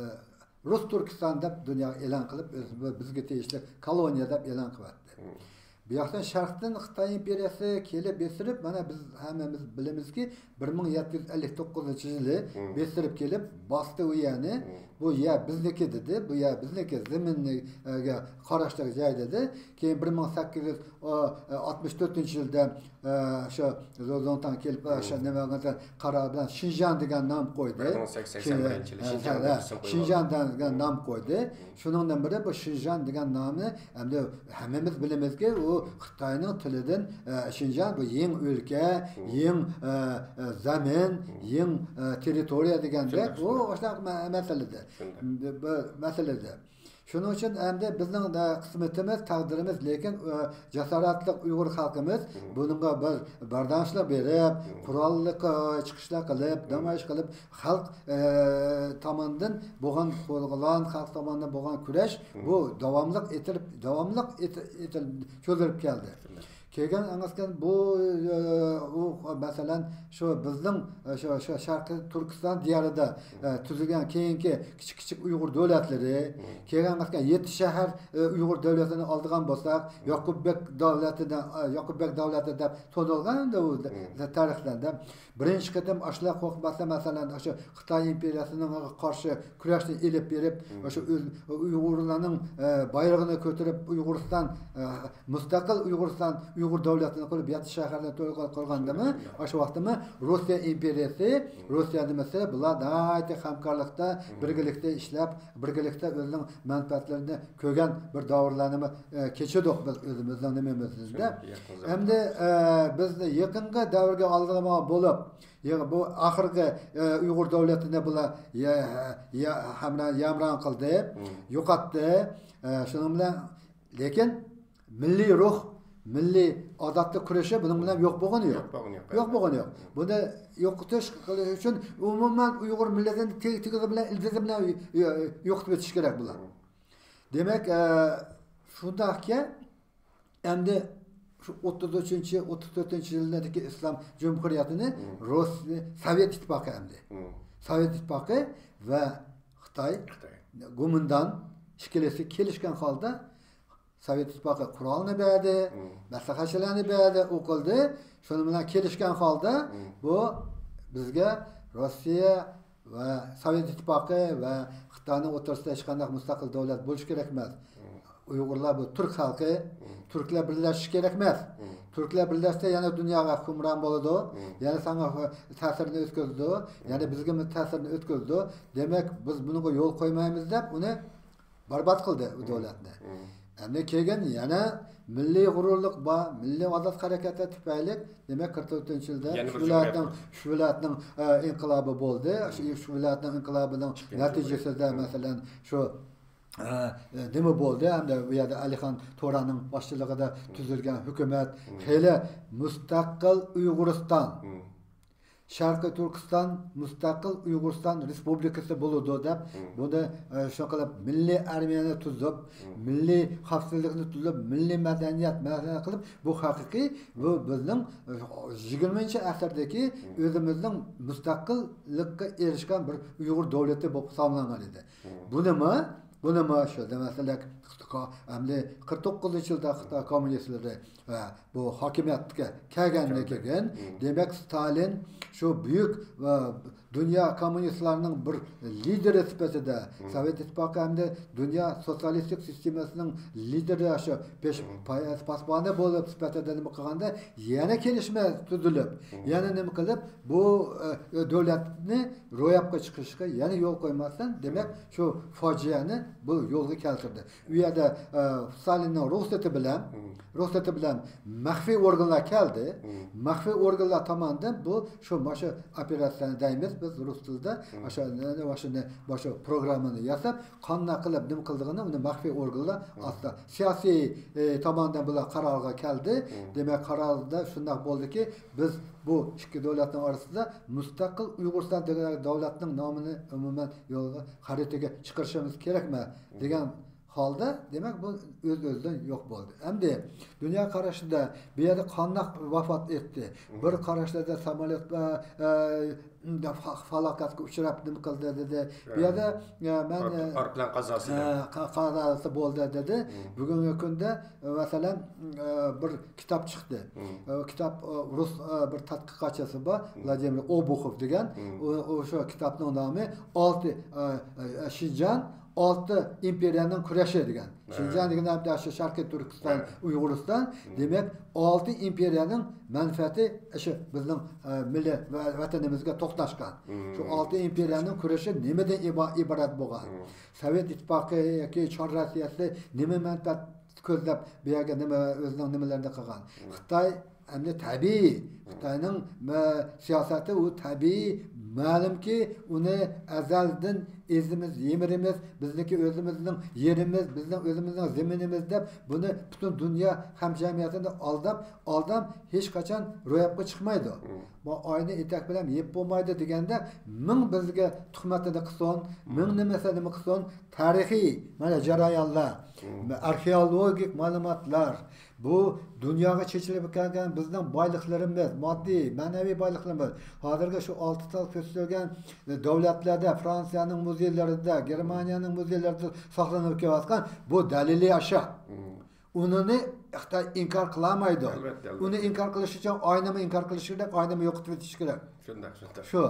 رۇس تۈركىستان دەپ دۇنياغا ئېلان قىلىپ، ئۆز، بىزگە تېگىشلىك كولونىيە دەپ ئېلان قىلىۋەتتى. بۇ ياقتىن شەرقتىن خىتاي ئىمپېرىيەسى كېلىپ بېسىرىپ، مانا بىز ھەممىمىز بىلىمىزكى، بىر مىڭ يەتتە يۈز ئەللىك توققۇزىنچى يىلى بېسىرىپ كېلىپ باستى ئۇ يەرنى. بۇ يەر بىزنىكى دېدى، بۇ يەر بىزنىكى، زېمىننىڭگە قاراشلىق جاي دېدى. كېيىن بىر مىڭ سەككىز يۈز ئاتمىش تۆتىنچى يىلدا ئە، شۇ زۇڭتاڭ كېلىپ، ئە، شۇ نېمە قارار بىلەن شىنجاڭ دېگەن نام قويدى. بىر مىڭ سەكسەن بىرىنچى يىلى شىنجاڭ دەپ ئىسىم قويۇلغان. شىنجاڭ دېگەن نام قويدى. شۇنىڭدىن بىرى بۇ شىنجاڭ دېگەن نامنى ئەمدى ھەممىمىز بىلىمىزكى، ئۇ خىتاينىڭ تىلىدىن، ئە، شىنجاڭ بۇ يېڭى ئۆلكە، يېڭى، ئە، ئە، زەمىن، يېڭى، ئە، تېررىتورىيە دېگەندەك، شۇنداق، ئۇ شۇنداق. ئاشۇنداق مە-، مەسىلىدە. شۇنداق. بۇ مەسىلىدە. شۇنىڭ ئۈچۈن ئەمدى بىزنىڭ، ئە، قىسمىتىمىز، تەقدىرىمىز، لېكىن، ئە، جاسارەتلىك ئۇيغۇر خەلقىمىز بۇنىڭغا بىر بەرداشلىق بېرىپ، قوراللىق، ئە، چىقىشلار قىلىپ، نامايىش قىلىپ، خەلق، ئە، تامىنىدىن بولغان قوزغىلاڭ، خەلق تامىنىدىن بولغان كۈرەش، بۇ داۋاملىق ئېتىلىپ، داۋاملىق ئېتىلىپ، چۆزۈلۈپ كەلدى. كېلگەن ئەڭەسكەن بۇ، ئە، ئۇ، مەسىلەن، شۇ بىزنىڭ، ئە، شۇ، شۇ شەرقىي تۈركىستان دىيارىدا، ئە، تۈزۈلگەن كېيىنكى كىچىك كىچىك ئۇيغۇر دۆلەتلىرى، كېلگەن ئەڭەسكەن يەتتە شەھەر، ئە، ئۇيغۇر دۆلىتىنى ئالىدىغان بولساق، ياقۇپبېك دۆلىتىدە، ئە، ياقۇپبېك دۆلىتى دەپ تونۇلغان ئەمدى ئۇ تارىخلاردا. بىرىنچى قېتىم ئاشۇلار قورقماستا، مەسىلەن، ئاشۇ خىتاي ئىمپېرىيەسىنىڭ قارشى كۈرەشنى ئېلىپ بېرىپ، ئاشۇ ئۆز-، ئۇيغۇرلارنىڭ، ئە، بايرىقىنى كۆتۈرۈپ، ئۇيغۇرىستان، ئە، مۇستەقىل ئۇيغۇرىستان، ئۇيغۇر دۆلىتىنى قۇرۇپ، يەتتە شەھەرنى تولۇق قۇرغاندىمۇ، ئاشۇ ۋاقىتتىمۇ روسىيە ئىمپېرىيەسى، روسىيە نېمىسى، بۇلار ناھايىتى ھەمكارلىقتا، بىرگىلىكتە ئىشلەپ، بىرگىلىكتە ئۆزىنىڭ مەنپەئەتلىرىنى كۆرگەن بىر دەۋرلەرنى، ئە، كېچىردۇق بىز ئۆزىمىزنىڭ نېمىمىزدە. ئەمدى، ئە، بىز يېقىنقى دەۋرگە ئالدىغان بولۇپ، يا-، بۇ ئاخىرقى، ئە، ئۇيغۇر دۆلىتىنى بۇلار يا-، يا-، ھەمرا-، يامران قىلدى، يوقاتتى. ئە، شۇنىڭ بىلەن، لېكىن مىللىي روھ، مىللىي ئازادلىق كۈرىشى بۇنىڭ بىلەن يوق بولغىنى يوق. يوق بولغىنى يوق. يوق بولغىنى يوق. بۇنى يوقىتىش قىلىش ئۈچۈن ئومۇمەن ئۇيغۇر مىللىتىنى تېگى-، تېگىزى بىلەن، ئىلدىزى بىلەن يو-، يو-، يوقىتىپ ئۆتۈش كېرەك بۇلار. دېمەك، ئە، شۇنداقكەن، ئەمدى شۇ ئوتتۇز ئۈچىنچى، ئوتتۇز تۆتىنچى يىللاردىكى ئىسلام جۇمھۇرىيىتىنى روسىيە، سوۋېت ئىتتىپاقى ئەمدى. سوۋېت ئىتتىپاقى ۋە خىتاي، خىتاي. گومىندان ئىككىلىسى كېلىشكەن ھالدا سوۋېت ئىتتىپاقى قورالنى بەردى، مەسلىھەتچىلەرنى بەردى، ئۇ قىلدى. شۇنىڭ بىلەن كېلىشكەن ھالدا بۇ بىزگە روسىيە ۋە سوۋېت ئىتتىپاقى ۋە خىتاينىڭ ئوتتۇرىسىدا ھېچقانداق مۇستەقىل دۆلەت بولۇشى كېرەك ئەمەس. ئۇيغۇرلار بۇ تۈرك خەلقى، تۈركلەر بىرلەشىشى كېرەك ئەمەس. تۈركلەر بىرلەشسە يەنە دۇنياغا ھۆكۈمران بولىدۇ، يەنە ساڭا تەسىرىنى ئۆتكۈزىدۇ، يەنە بىزگىمۇ تەسىرىنى ئۆتكۈزىدۇ. دېمەك، بىز بۇنىڭغا يول قويمايمىز دەپ ئۇنى بەربات قىلدى ئۇ دۆلەتنى. ئەمدى كېيىن يەنە مىللىي غۇرۇرلۇق بار، مىللىي ئازادلىق ھەرىكەتى تۈپەيلى، دېمەك، قىرىق تۆتىنچى يىلدا يەنە بىر شۇ ۋىلايەتنىڭ، جۇمھۇرىيەت. شۇ ۋىلايەتنىڭ، ئە، ئىنقىلابى بولدى. شۇ، شۇ ۋىلايەتنىڭ ئىنقىلابىنىڭ ئىككىنچى نەتىجىسىدە، جۇمھۇرىيەت. مەسىلەن، شۇ، ئە، ئە، نېمە بولدى؟ ئەمدى بۇ يەردە ئەلىخان تۇراننىڭ باشچىلىقىدا تۈزۈلگەن ھۆكۈمەت خېلى مۇستەقىل ئۇيغۇرىستان، شەرقىي تۈركىستان مۇستەقىل ئۇيغۇرىستان رېسپۇبلىكىسى بولىدۇ دەپ، بۇنى، ئە، شۇ قىلىپ مىللىي ئارمىيەنى تۈزۈپ، مىللىي خەۋپسىزلىكنى تۈزۈپ، مىللىي مەدەنىيەت مەسىلە قىلىپ، بۇ ھەقىقىي، بۇ بىزنىڭ، ئە، يىگىرمىنچى ئەسىردىكى ئۆزىمىزنىڭ مۇستەقىللىققا ئېرىشكەن بىر ئۇيغۇر دۆلىتى بولۇپ ھېسابلانغان ئىدى. بۇنىمۇ، بۇنىمۇ شۇ، مەسىلەن، ئەمدى قىرىق توققۇزىنچى يىلدا خىتاي كوممۇنىستلىرى، ئە، بۇ ھاكىمىيەتكە كەلگەندىن كېيىن، دېمەك، ستالىن شۇ بۈيۈك، ئە، دۇنيا كوممۇنىستلارنىڭ بىر لىدېرى سۈپىتىدە، سوۋېت ئىتتىپاقى ھەمدە دۇنيا سوتسىيالىستىك سىستېمىسىنىڭ لىدېرى، شۇ پېش-، پاي-، پاسبانى بولۇپ سۈپىتىدە نېمە قىلغاندا، يەنە كېلىشمە تۈزۈلۈپ، يەنە نېمە قىلىپ، بۇ، ئە، دۆلەتنى روياپقا چىقىرىشقا يەنە يول قويماستىن، دېمەك، شۇ فاجىئەنى بۇ يولغا كەلتۈردى. ئۇ يەردە، ئە، ستالىننىڭ رۇخسىتى بىلەن، رۇخسىتى بىلەن مەخپىي ئورگانلار كەلدى. مەخپىي ئورگانلار تامانىدىن بۇ، شۇ، ماشۇ ئوپېراتسىيە دەيمىز بىز رۇس تىلىدا. ئاشۇ، ئاشۇنى، ماشۇ پروگراممىنى ياساپ، قانداق قىلىپ نېمە قىلىدىغىنى ئۇنى مەخپىي ئورگانلار ئاستا سىياسىي، ئە، تامانىدىن بۇلار قارارغا كەلدى. دېمەك، قاراردا شۇنداق بولدىكى، بىز بۇ ئىككى دۆلەتنىڭ ئارىسىدا مۇستەقىل ئۇيغۇرىستان دېگەن دۆلەتنىڭ نامىنى ئومۇمەن يولغا، خەرىتىگە چىقىرىشىمىز كېرەكمۇ دېگەن ھالدا، دېمەك، بۇ ئۆز-ئۆزىدىن يوق بولدى. ئەمدى دۇنيا قارىشىدا بۇ يەردە قانداق ۋاپات ئەتتى؟ بىر قاراشلاردا ساموليوت، ئە، ئە، فا-، فالاكەتكە ئۇچراپ نېمە قىلدى دېدى. بۇ يەردە، ئە، مەن، ئە، ئايروپىلان قازاسى، ئە، دەپ. قا-، قازاسى بولدى دېدى. بۈگۈنكى كۈندە، ئە، مەسىلەن، ئە، بىر كىتاب چىقتى. ئە، كىتاب، ئە، رۇس، ئە، بىر تەتقىقاتچىسى بار، ۋلادىمىر ئوبۇخوف دېگەن. ئۇ، ئۇ شۇ كىتابنىڭ نامى ئالتە، ئە، ئە، شىنجاڭ، ئالتە ئىمپېرىيەنىڭ كۈرىشى دېگەن. شىنجاڭ دېگەن ھەم شۇ شەرقىي تۈركىستان، ئۇيغۇرىستان. دېمەك، ئالتە ئىمپېرىيەنىڭ مەنپەئەتى شۇ بىزنىڭ، ئە، مىللىي ۋە-، ۋەتىنىمىزگە توقناشقان. شۇ ئالتە ئىمپېرىيەنىڭ كۈرىشى نېمىدىن ئىبا-، ئىبارەت بولغان؟ سوۋېت ئىتتىپاقى ياكى چار رۇسىيەسى نېمە مەنپەئەت كۆزلەپ بۇ يەرگە نېمە ئۆزىنىڭ نېمىلىرىنى قىلغان؟ خىتاي ئەمدى تەبىئىي، خىتاينىڭ، ئە، سىياسىتى ئۇ تەبىئىي، مەلۇمكى، ئۇنى ئەزەلدىن ئېزىمىز، يېمىرىمىز، بىزنىڭكى ئۆزىمىزنىڭ يېرىمىز، بىزنىڭ ئۆزىمىزنىڭ زېمىنىمىز دەپ بۇنى پۈتۈن دۇنيا ھەمجەمئىيىتىنى ئالداپ، ئالدام ھېچقاچان روياپقا چىقمايدۇ. بۇ ئاينى ئېتەك بىلەن يېپىپ بولمايدۇ دېگەندە، مىڭ بىزگە تۇخمەتنى قىلسۇن، مىڭ نېمىسى نېمە قىلسۇن، تارىخىي، مانا، جەريانلار، ئارخېئولوگىك مەلۇماتلار، بۇ دۇنياغا چېچىلىپ كەلگەن بىزنىڭ بايلىقلىرىمىز، ماددىي، مەنىۋى بايلىقلىرىمىز. ھازىرقى شۇ ئالتە تال كۆرسىتىلگەن دۆلەتلەردە، فرانسىيەنىڭ مۇزېيلىرىدا، گېرمانىيەنىڭ مۇزېيلىرىدا ساقلىنىپ كېلىۋاتقان بۇ دەلىلى ئاشۇ. ئۇنىنى خىتاي ئىنكار قىلالمايدۇ. ئالبەتتە، ئۇنى ئالبەتتە. ئىنكار قىلىش ئۈچۈن ئاينىمۇ ئىنكار قىلىش كېرەك، ئاينىمۇ يوقىتىۋېتىش كېرەك. شۇنداق، شۇنداق. شۇ.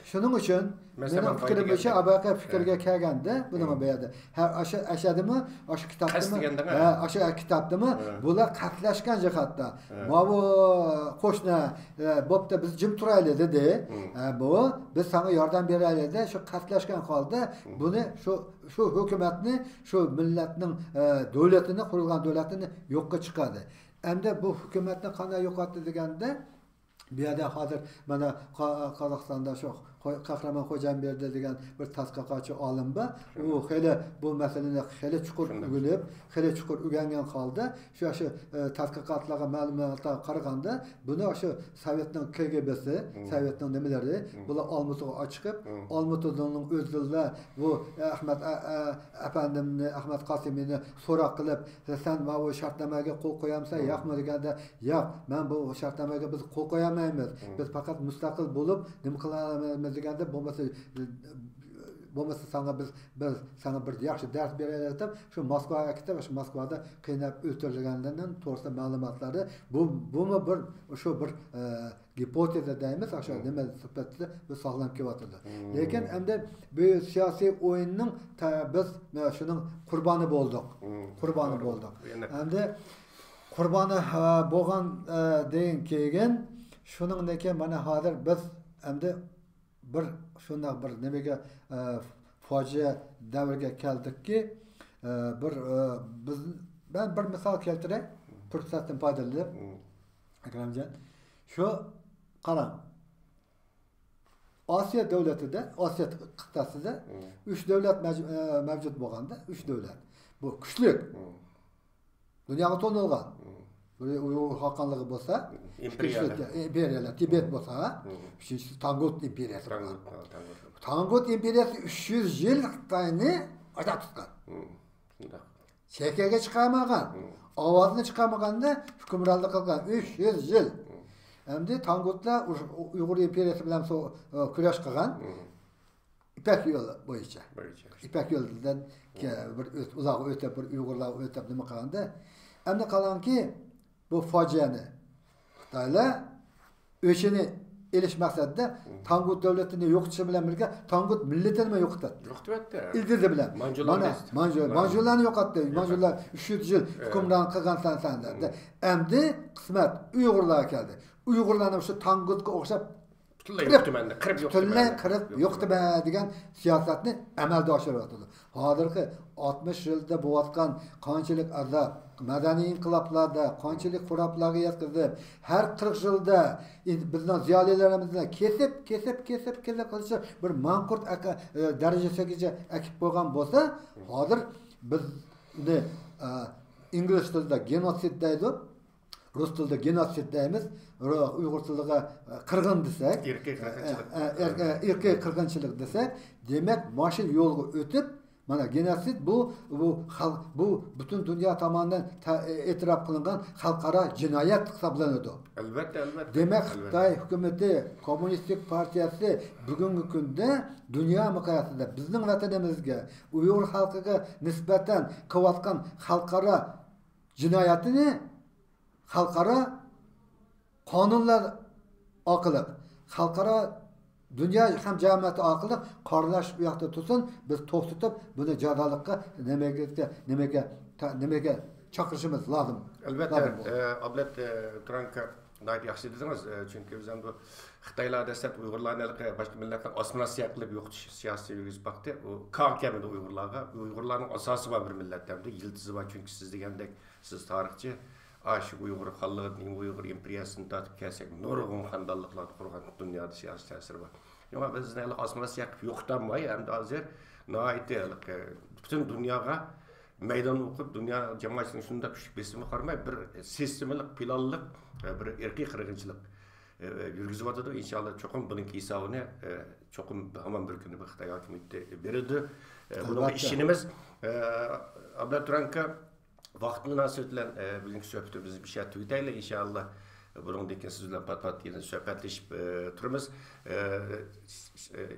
شۇنىڭ ئۈچۈن مەسىلەن، مېنىڭ پىكرىمچە، دېگەندەك. ئاۋاقى پىكىرگە كەلگەندە، بۇنىڭ بۇ يەردە، ھە، ئاشۇ ئەشەدىمۇ، ئاشۇ كىتابتىمۇ، قەست دېگەندىڭ، ھە، ھە. ئاشۇ كىتابتىمۇ بۇلار قەستلەشكەن جىھەتتە. ماۋۇ قوشنا، ھە، بوپتۇ، بىز جىم تۇرايلى دېدى. ھە، بۇ، بىز ساڭا ياردەم بېرەيلى دېدى. شۇ قەستلەشكەن ھالدا بۇنى شۇ، شۇ ھۆكۈمەتنى، شۇ مىللەتنىڭ، ھە، دۆلىتىنى، قۇرۇلغان دۆلەتنى يوققا چىقاردى. ئەمدى بۇ ھۆكۈمەتنى قانداق يوقاتتى دېگەندە، بۇ يەردە ھازىر مانا قا-، قازاقىستاندا شۇ خو-، قەھرىمان خوجامبېردى دېگەن بىر تەتقىقاتچى ئالىم بار. ئۇ خېلى بۇ مەسىلىنى خېلى چوقۇر ئۆگىنىپ، خېلى چوقۇر ئۆگەنگەن ھالدا شۇ، شۇ، ئە، تەتقىقاتلارغا، مەلۇماتلارغا قارىغاندا، بۇنى شۇ سوۋېتنىڭ كىگبېسى، سوۋېتنىڭ نېمىلىرى، بۇلار ئالمۇتىغا ئاچىقىپ، ئالمۇتىدىننىڭ ئۆزىلا بۇ، ئە، ئەخمەت، ئە، ئە، ئەپەندىمنى، ئەخمەت قاسىمىنى سوراق قىلىپ، سەن ماۋۇ شەرتنامىگە قول قويامسەن، ياقمۇ دېگەندە، ياق، مەن بۇ شەرتنامىگە بىز قول قويالمايمىز. بىز پەقەت مۇستەقىل بولۇپ نېمە قىلالايمىز دېگەندە، بولمىسا، بولمىسا ساڭا بىز، بىز ساڭا بىر ياخشى دەرس بېرەيلى دەپ، شۇ موسكۋاغا كېتىپ، شۇ موسكۋادا قىيناپ ئۆلتۈرۈلگەنلىرىنىڭ توغرىسىدا مەلۇماتلارنى، بۇ، بۇمۇ بىر، شۇ بىر، ئە، گىپوتېزا دەيمىز، ئاشۇ نېمە سۈپەتتە بىز ساقلىنىپ كېلىۋاتىدۇ. لېكىن ئەمدى بۇ سىياسىي ئويۇننىڭ تە-، بىز، ئە، شۇنىڭ قۇربانى بولدۇق. قۇربانى بولدۇق. ئەمدى قۇربانى، ئە، بولغان، ئە، دېگەن كېيىن شۇنىڭدىن كېيىن مانا ھازىر بىز ئەمدى بىر شۇنداق بىر نېمىگە، ئە، فاجىئە دەۋرگە كەلدۇقكى، ئە، بىر، ئە، بىز، مەن بىر مىسال كەلتۈرەي، پۇرسەتتىن پايدىلىنىپ، ئەكرەمجان. شۇ، قاراڭ. ئاسىيا دۆلىتىدە، ئاسىيا قىتئەسىدە ئۈچ دۆلەت مەج-، ئە، مەۋجۇت بولغاندا، ئۈچ دۆلەت. بۇ كۈچلۈك. دۇنياغا تونۇلغان. بىرى ئۇيغۇر خاقانلىقى بولسا، ئىمپېرىيەلەر. ئىككىنچىسى ئىمپېرىيەلەر، تىبەت بولسا، ئۈچىنچىسى تاڭگۇت ئىمپېرىيەسى بولغان. تاڭگۇت، تاڭگۇت. تاڭگۇت ئىمپېرىيەسى ئۈچ يۈز يىل خىتاينى ئاجاق تۇتقان. شۇنداق. چېكەگە چىقارمىغان، ئاۋازىنى چىقارمىغاندا ھۆكۈمرانلىق قىلغان ئۈچ يۈز يىل. ئەمدى تاڭگۇتلار ئۇ-، ئۇيغۇر ئىمپېرىيەسى بىلەن سو-، كۈرەش قىلغان. يىپەك يولى بويىچە. بويىچە. يىپەك يولىدىن كە-، بىر ئۆت-، ئۇلارغا ئۆتۈپ، بىر ئۇيغۇرلارغا ئۆتۈپ نېمە قىلغاندا، ئەمدى قاراڭكى، بۇ فاجىئەنى خىتايلار ئۆچىنى ئېلىش مەقسەتىدە تاڭگۇت دۆلىتىنى يوقىتىشى بىلەن بىرگە، تاڭگۇت مىللىتىنىمۇ يوقىتىۋەتتى. يوقىتىۋەتتى. ئىلدىزى بىلەن. مانجۇلارنى مانا، ئېزىپ. مانجۇ-، مانجۇلارنى يوقاتتى. يوقاتتى. مانجۇلار ئۈچ يۈز يىل ھۆكۈمران قىلغان سەن، سەن دەپ. ئەمدى قىسمەت ئۇيغۇرلارغا كەلدى. ئۇيغۇرلارنى شۇ تاڭگۇتقا ئوخشاپ پۈتۈنلەي قىرىپ، يوقىتىمەن، قىرىپ پۈتۈنلەي يوقىتىمەن. قىرىپ يوقىتىمەن دېگەن سىياسەتنى ئەمەلدە ئاشۇرۇۋاتىدۇ. ھازىرقى ئاتمىش يىلدا بولۇۋاتقان قانچىلىك ئازاب، مەدەنىي ئىنقىلابلاردا قانچىلىك خۇراپلارغا يەتكۈزۈپ، ھەر قىرىق يىلدا ئىن-، بىزنىڭ زىيالىيلىرىمىزنى كېسىپ، كېسىپ، كېسىپ، كېسىپ قىلىشى بىر ماڭقۇرت ئەك-، ئە، دەرىجىسىگىچە ئەكىپ قويغان بولسا، ھازىر بىزنى، ئە، ئىنگلىز تىلىدا گېنوسىد دەيدۇ. رۇس تىلىدا گېنوسىد دەيمىز، ئۇيغۇر تىلىدا، ئە، قىرغىن دېسەك، ئىرقىي قىرغىنچىلىق. ئە، ئە، ئىرقىي قىرغىنچىلىق دېسەك، دېمەك، مانا شۇ يولغا ئۆتۈپ، مانا گېنوسىد بۇ، بۇ خەلق، بۇ پۈتۈن دۇنيا تامانىدىن تە-، ئېتىراپ قىلىنغان خەلقئارا جىنايەت ھېسابلىنىدۇ. ئەلۋەتتە، ئەلۋەتتە، دېمەك، ئەلۋەتتە. خىتاي ھۆكۈمىتى، كوممۇنىستىك پارتىيەسى بۈگۈنكى كۈندە دۇنيا مىقياسىدا بىزنىڭ ۋەتىنىمىزگە، ئۇيغۇر خەلقىگە نىسبەتەن قىلىۋاتقان خەلقئارا جىنايەتنى خەلقئارا قانۇنلار ئارقىلىق، خەلقئارا دۇنيا ھەم جەمئىيەت ئارقىلىق قارىلاش ئۇ ياقتا تۇرسۇن، بىز توختىتىپ، بۇنى جازالىققا نېمىگە، نېمىگە، نېمىگە چاقىرىشىمىز لازىم. ئەلۋەتتە، ئابلەت تۇرانكا ناھايىتى ياخشى دېدىڭىز. چۈنكى بىز ئەمدى خىتايلار دەسلەپ ئۇيغۇرلارنى ھېلىقى باشقا مىللەتلەرگە ئاسسىمىلياتسىيە قىلىپ يوقىتىش سىياسىتى يۈرگۈزۈپ باقتى. ئۇ كاغا كەلمىدى ئۇيغۇرلارغا. ئۇيغۇرلارنىڭ ئاساسى بار بىر مىللەت ئەمدى، يىلتىزى بار. چۈنكى سىز دېگەندەك، سىز تارىخچى، ئاشۇ ئۇيغۇر خانلىقىدىن، ئۇيغۇر ئىمپېرىيەسىدىن تارتىپ كەلسەك، نۇرغۇن خاندانلىقلارنى قۇرغان، دۇنيادا سىياسىي تەسىرى بار. شۇڭا بىز ھېلى ئاسسىمىلياتسىيە قىلىپ يوقىتالماي، ئەمدى ھازىر ناھايىتى ھېلىقى پۈتۈن دۇنياغا مەيدان ئوقۇپ، دۇنيا جامائەتچىلىكىنىڭ شۇنداق كۈچلۈك بېسىمىغا قارىماي، بىر سىستېمىلىق، پىلانلىق، بىر ئىرقىي قىرغىنچىلىق يۈرگۈزۈۋاتىدۇ. ئىنشاللا، چوقۇم بۇنىڭ ھېسابىنى، چوقۇم ھامان بىر كۈنى بۇ خىتاي ھاكىمىيىتى بېرىدۇ. بۇنىڭغا ئىشىنىمىز. ئابلەت تۇرانكا، ۋاقىت مۇناسىۋىتى بىلەن، ئە، بۈگۈنكى سۆھبىتىمىزنى بۇ يەردە تۈگىتەيلى، ئىنشائاللا. بۇنىڭدىن كېيىن سىز بىلەن پات-پات يەنە سۆھبەتلىشىپ، ئە، تۇرىمىز. ئە،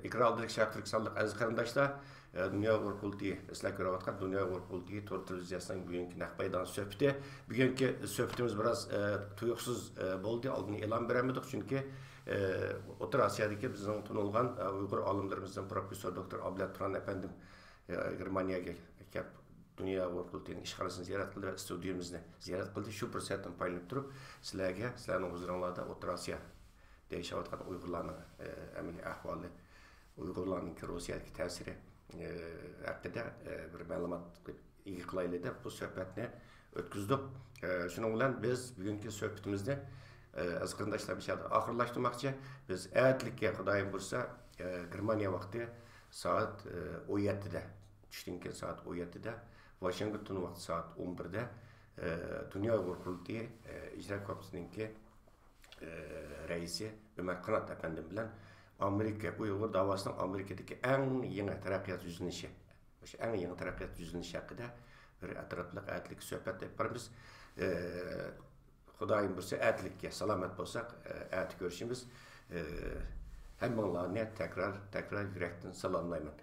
ئېكران ئالدىدىكى شەرقىي تۈركىستانلىق ئەزىز قېرىنداشلار، ئە، دۇنيا ئۇيغۇر قۇرۇلتىيى، سىلەر كۆرۈۋاتقان دۇنيا ئۇيغۇر قۇرۇلتىيى تور تېلېۋىزىيەسىنىڭ بۈگۈنكى نەق مەيدان سۆھبىتى. بۈگۈنكى سۆھبىتىمىز بىراز، ئە، تۇيۇقسىز، ئە، بولدى. ئالدىن ئېلان بېرەلمىدۇق، چۈنكى، ئە، ئوتتۇرا ئاسىيادىكى بىزنىڭ تونۇلغان، ئە، ئۇيغۇر ئالىملىرىمىزدىن پروفېسسور دوكتور ئابلەت تۇران ئەپەندىم، ئە، گېرمانىيەگە كەپ، دۇنيا ئۇيغۇر قۇرۇلتىيىنىڭ ئىشخانىسىنى زىيارەت قىلدى ۋە ئىستۇدىيىمىزنى زىيارەت قىلدى. شۇ پۇرسەتتىن پايدىلىنىپ تۇرۇپ، سىلەرگە، سىلەرنىڭ ھۇزۇرۇڭلاردا ئوتتۇرا ئاسىيادا ياشاۋاتقان ئۇيغۇرلارنىڭ، ئە، ئەمەلىي ئەھۋالى، ئۇيغۇرلارنىڭكى روسىيەدىكى تەسىرى، ئە، ھەققىدە، ئە، بىر مەلۇمات ئىگە قىلايلى دەپ بۇ سۆھبەتنى ئۆتكۈزدۇق. ئە، شۇنىڭ بىلەن بىز بۈگۈنكى سۆھبىتىمىزنى، ئە، ئەزىز قېرىنداشلار، بۇ يەردە ئاخىرلاشتۇرماقچى. بىز ئەتىلىككە، خۇدايىم بۇيرۇسا، ئە، گېرمانىيە ۋاقتى سائەت، ئە، ئون يەتتىدە، چۈشتىن كېيىن سائەت ئون يەتتىدە، ۋاشىنگتون ۋاقتى سائەت ئون بىردە، ئە، دۇنيا ئۇيغۇر قۇرۇلتىيى، ئە، ئىجرا كومىتېتىنىڭكى، ئە، رەئىسى ئۆمەر قانات ئەپەندىم بىلەن ئامېرىكا، ئۇيغۇر داۋاسىنىڭ ئامېرىكىدىكى ئەڭ يېڭى تەرەققىيات يۈزلىنىشى، مۇشۇ ئەڭ يېڭى تەرەققىيات يۈزلىنىشى ھەققىدە بىر ئەتراپلىق ئەتىلىك سۆھبەت ئېلىپ بارىمىز. ئە، خۇدايىم بۇيرۇسا ئەتىلىككە سالامەت بولساق، ئە، ئەتە كۆرۈشىمىز. ئە، ھەممىڭلارنى تەكرار، تەكرار يۈرەكتىن سالاملايمەن.